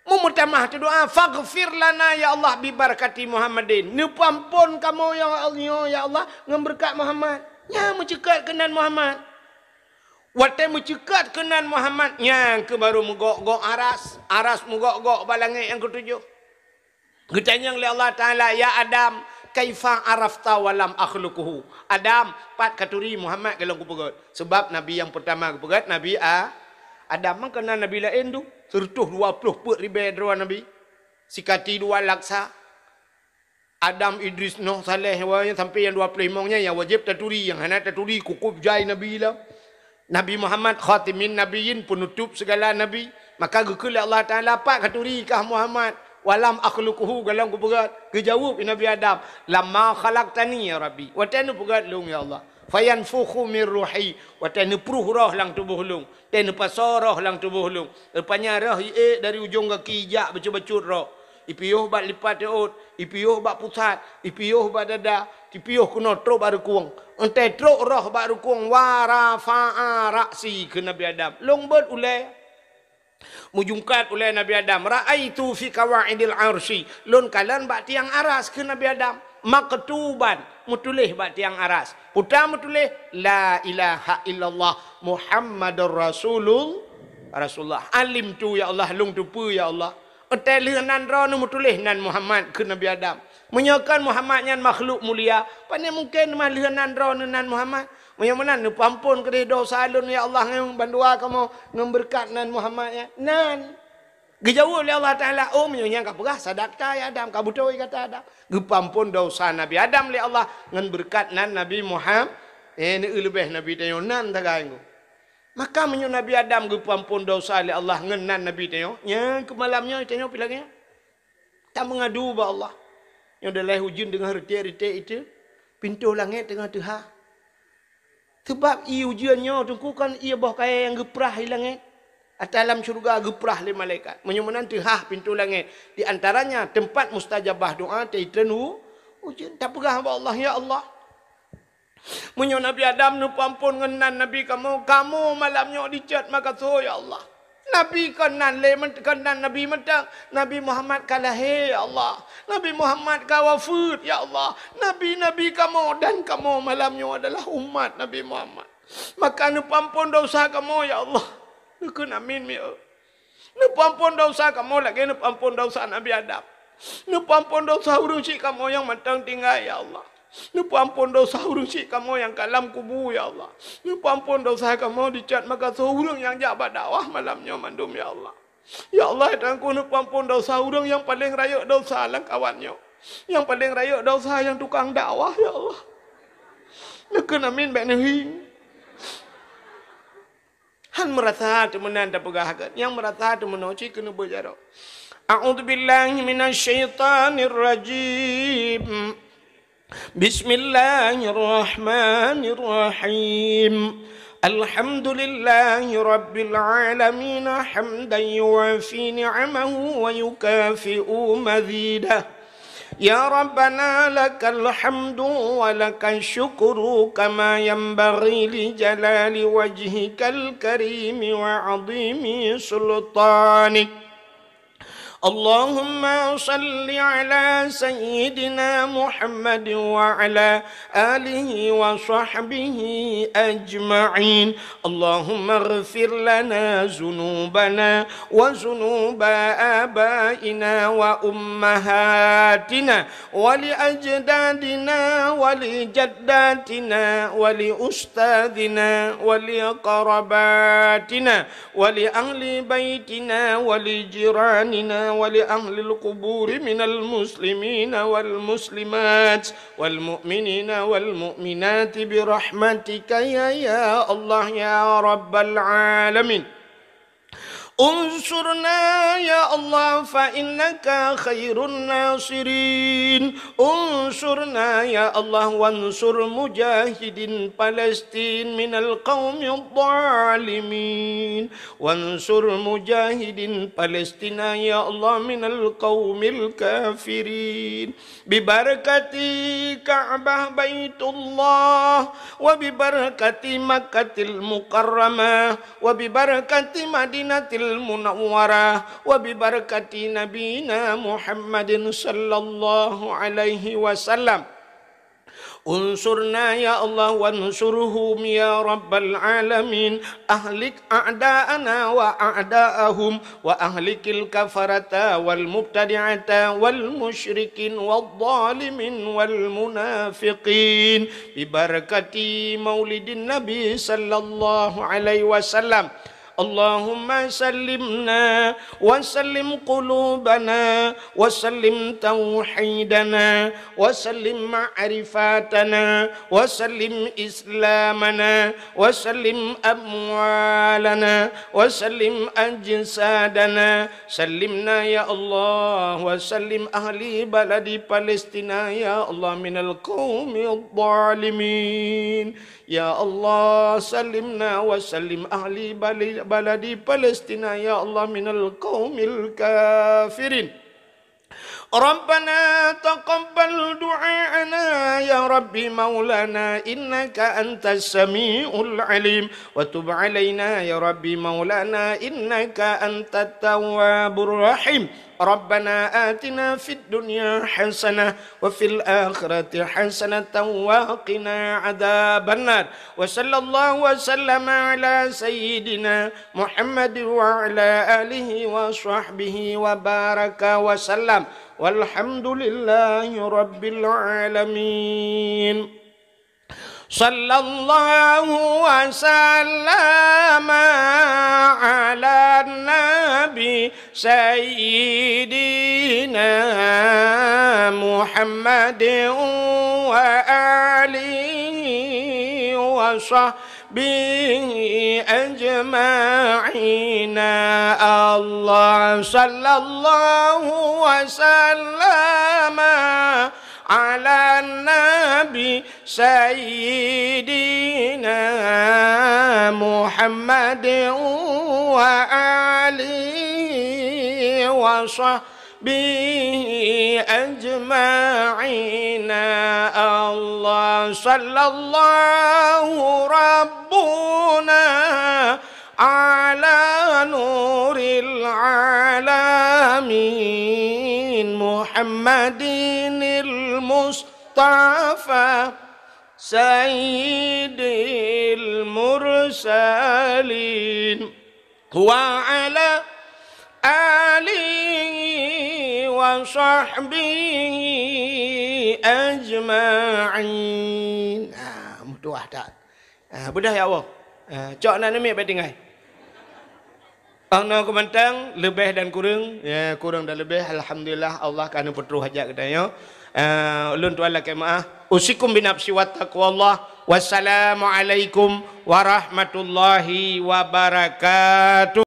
Meumeutamah teuh doa, "Faghfir lana ya Allah bi barakati Muhammadin." Neupeuamphon kamoe ya Allah, ya Allah, ngon beureukat Muhammad. Nyan meuceukat keunan Muhammad. Watée meuceukat keunan Muhammad, nyan keuh barô meugok-gok aras, aras meugok-gok bak langét nyang keutujoh. Geutanyong lé Allah Taala, "Ya Adam, kaifa arafta wa lam akhluquhu?" Adam, pat katuri Muhammad golom kupeugét? Sabab nabi nyang peurtama geupeugét Nabi A-, Adam. Maka na nabi laén tu, seureutôh dua ploh peuet ribée droe nabi. Sikati dua laksa. Adam, Idris, Noh, Saleh, wa-, sampai nyang dua ploh limong nyan nyang wajéb taturi, nyang hana taturi kukub jai nabi lom. Nabi Muhammad khatimin nabiyyin, peunutôb sigala nabi. Maka geukheun lé Allah Taala, "Pat katuri kah Muhammad? Wa lam akhluquhu, golom kupeugét?" Geujaweueb Nabi Adam, "Lamma khalaqtani ya Rabbi." Watée neupeugét lôn ya Allah. "Fayanfukhu min ruhi." Watée neupruh roh lam tuboh lôn. Watée neupasoe roh lam tuboh lôn. Rupanya roh iék dari ujong gaki ijak bacut-bacut roh. Ipiôh bak lipat reuôt, ipiôh bak pusat, ipiôh bak dada, ipiôh keunoe trok bak reukueng. Entée trok roh bak reukueng, wa rafa'a ra'si, kheun Nabi Adam. Lôn beuet ulée. Meujungkat ulée Nabi Adam, "Ra'aitu fi qawaidil arsy." Lôn kalon bak tiang aras, kheun Nabi Adam. "Maktuban," meutuléh bak tiang aras. Peue meutuléh, "La ilaha illallah Muhammadur Rasulul-, Rasulullah." "Alimtu ya Allah," lôn teupeue ya Allah. Entée lheueh nan droeneuh meutuléh nan Muhammad, kheun Nabi Adam. Meunyoe kon Muhammad nyan makhluk mulia, pane mungken teuma lheueh nan droeneuh nan Muhammad? Meunyoe meunan, neupeuamphon keudeh desya lôn ya Allah ngon bandua kamoe ngon beureukat nan Muhammad nyan. Nan. Geujaweueb lé Allah Taala, "Oh, meunyoe nyan kapeugah, sadaqta ya Adam, ka beutôi gata Adam." Geupeuamphon desya Nabi Adam lé Allah ngon beureukat nan Nabi Muhammad, eh, neueu leubeh Nabi tanyoe nan sagai ngon. Maka meunyoe Nabi Adam geupeuamphon desya lé Allah ngon nan Nabi tanyoe, nyan keu malam nyoe tanyoe pih lagée nyan. Tameungadu bak Allah. Nyoe dalai ujeuen teungoh reutek-reutek itu, pintoe langét teungoh teuhah. Sabab ié ujeuen nyoe teungku kon ié boh kayée nyang geuprah di langét. Ata lam syeuruga geuprah lé malaikat. Meunyoe meunan teuhah pintoe langét, di antaranya teumpat mustajabah doa, teuitreun u-, ujeuen. Tapeugah bak Allah, "Ya Allah, meunyoe Nabi Adam neupeuamphon ngon nan Nabi kamoe, kamoe malam nyoe dicot makasoe, ya Allah. Nabi kon nan lé meun-, kon nan Nabi mantong. Nabi Muhammad ka lahé, ya Allah. Nabi Muhammad ka wafeuet, ya Allah. Nabi-nabi kamoe dan kamoe malam nyoe adalah umat Nabi Muhammad. Maka neupeuamphon desya kamoe, ya Allah." Neukheun amin, mi-, Neupeuamphon desya kamoe lagée neupeuamphon desya Nabi Adam. Neupeuamphon desya ureuëng syik kamoe nyang mantong tinggai, ya Allah. Neupeuamphon desya ureuëng syik kamoe nyang ka lam kubu, ya Allah. Neupeuamphon desya kamoe dicot makasoe ureuëng nyang jak bak dakwah malam nyoe mandum, ya Allah. Ya Allah, Tuhanku, neupeuamphon desya ureuëng nyang paleng rayeuk desya lam kawan nyoe. Nyang paleng rayeuk desya nyang tukang dakwah, ya Allah. Neukheun amin bék neuhi. Han meurasa teumeunan tapeugah gét, nyang meurasa teumeunoe cit keuneuk beujaroe. A'udzubillahi minasyaitonirrajim. Bismillahirrahmanirrahim. Alhamdulillahi rabbil alamin, hamdan yuwafi ni'amahu wa yukafi'u mazidah. يا ربنا لك الحمد ولك الشكر كما ينبغي لجلال وجهك الكريم وعظيم سلطانك. اللهم صل على سيدنا محمد وعلى آله وصحبه أجمعين. اللهم اغفر لنا ذنوبنا وذنوب آبائنا وأمهاتنا ولأجدادنا ولجداتنا ولأستاذنا ولقرباتنا ولأهل بيتنا ولجيراننا ولأهل القبور من المسلمين والمسلمات والمؤمنين والمؤمنات برحمتك يا، يا الله يا رب العالمين. انصرنا يا الله فإنك خير الناصرين. انصرنا يا الله وانصر مجاهدين فلسطين من القوم الظالمين. وانصر مجاهدين فلسطين يا الله من القوم الكافرين. ببركة كعبة بيت الله، وببركة مكة المكرمة، وببركة مدينة المنورة، وببركة نبينا محمد صلى الله عليه وسلم. انصرنا يا الله وانصرهم يا رب العالمين. أهلك أعداءنا وأعداءهم، وأهلك الكفرة والمبتدعة والمشركين والظالمين والمنافقين، ببركة مولد النبي صلى الله عليه وسلم. اللهم سلمنا وسلم قلوبنا وسلم توحيدنا وسلم معرفتنا وسلم إسلامنا وسلم أموالنا وسلم أجسادنا. سلمنا يا الله وسلم أهل بلد فلسطين يا الله من القوم الظالمين. يا الله سلمنا وسلم أهل بل-، بلد فلسطين يا الله من القوم الكافرين. ربنا تقبل دعاءنا يا رب مولانا إنك أنت السميع العليم، وتب علينا يا رب مولانا إنك أنت التواب الرحيم. ربنا آتنا في الدنيا حسنة وفي الآخرة حسنة وقنا عذاب النار. وصلى الله وسلم على سيدنا محمد وعلى آله وصحبه وبارك وسلم. والحمد لله رب العالمين. صلى الله وسلم على النبي سيدنا محمد وآله وصحبه أجمعين. الله صلى الله وسلم على النبي سيدنا محمد وآله وصحبه أجمعين. الله صلى الله ربنا على نور العالمين محمد المصطفى سيد المرسلين وعلى آله وصحبه أجمعين. Ah, meutuah that. Ah, beudah ya Allah. Ah, cok na namiet baik tinggai. Ana keumantang, leubeh dan kureueng, ya, kureueng dan leubeh, alhamdulillah, Allah ka neupeutroh hajat geutanyoe. Ah, ulôn tuan lakée meu'ah. Usikum binafsi wa taqwallah. Wassalamualaikum warahmatullahi wabarakatuh.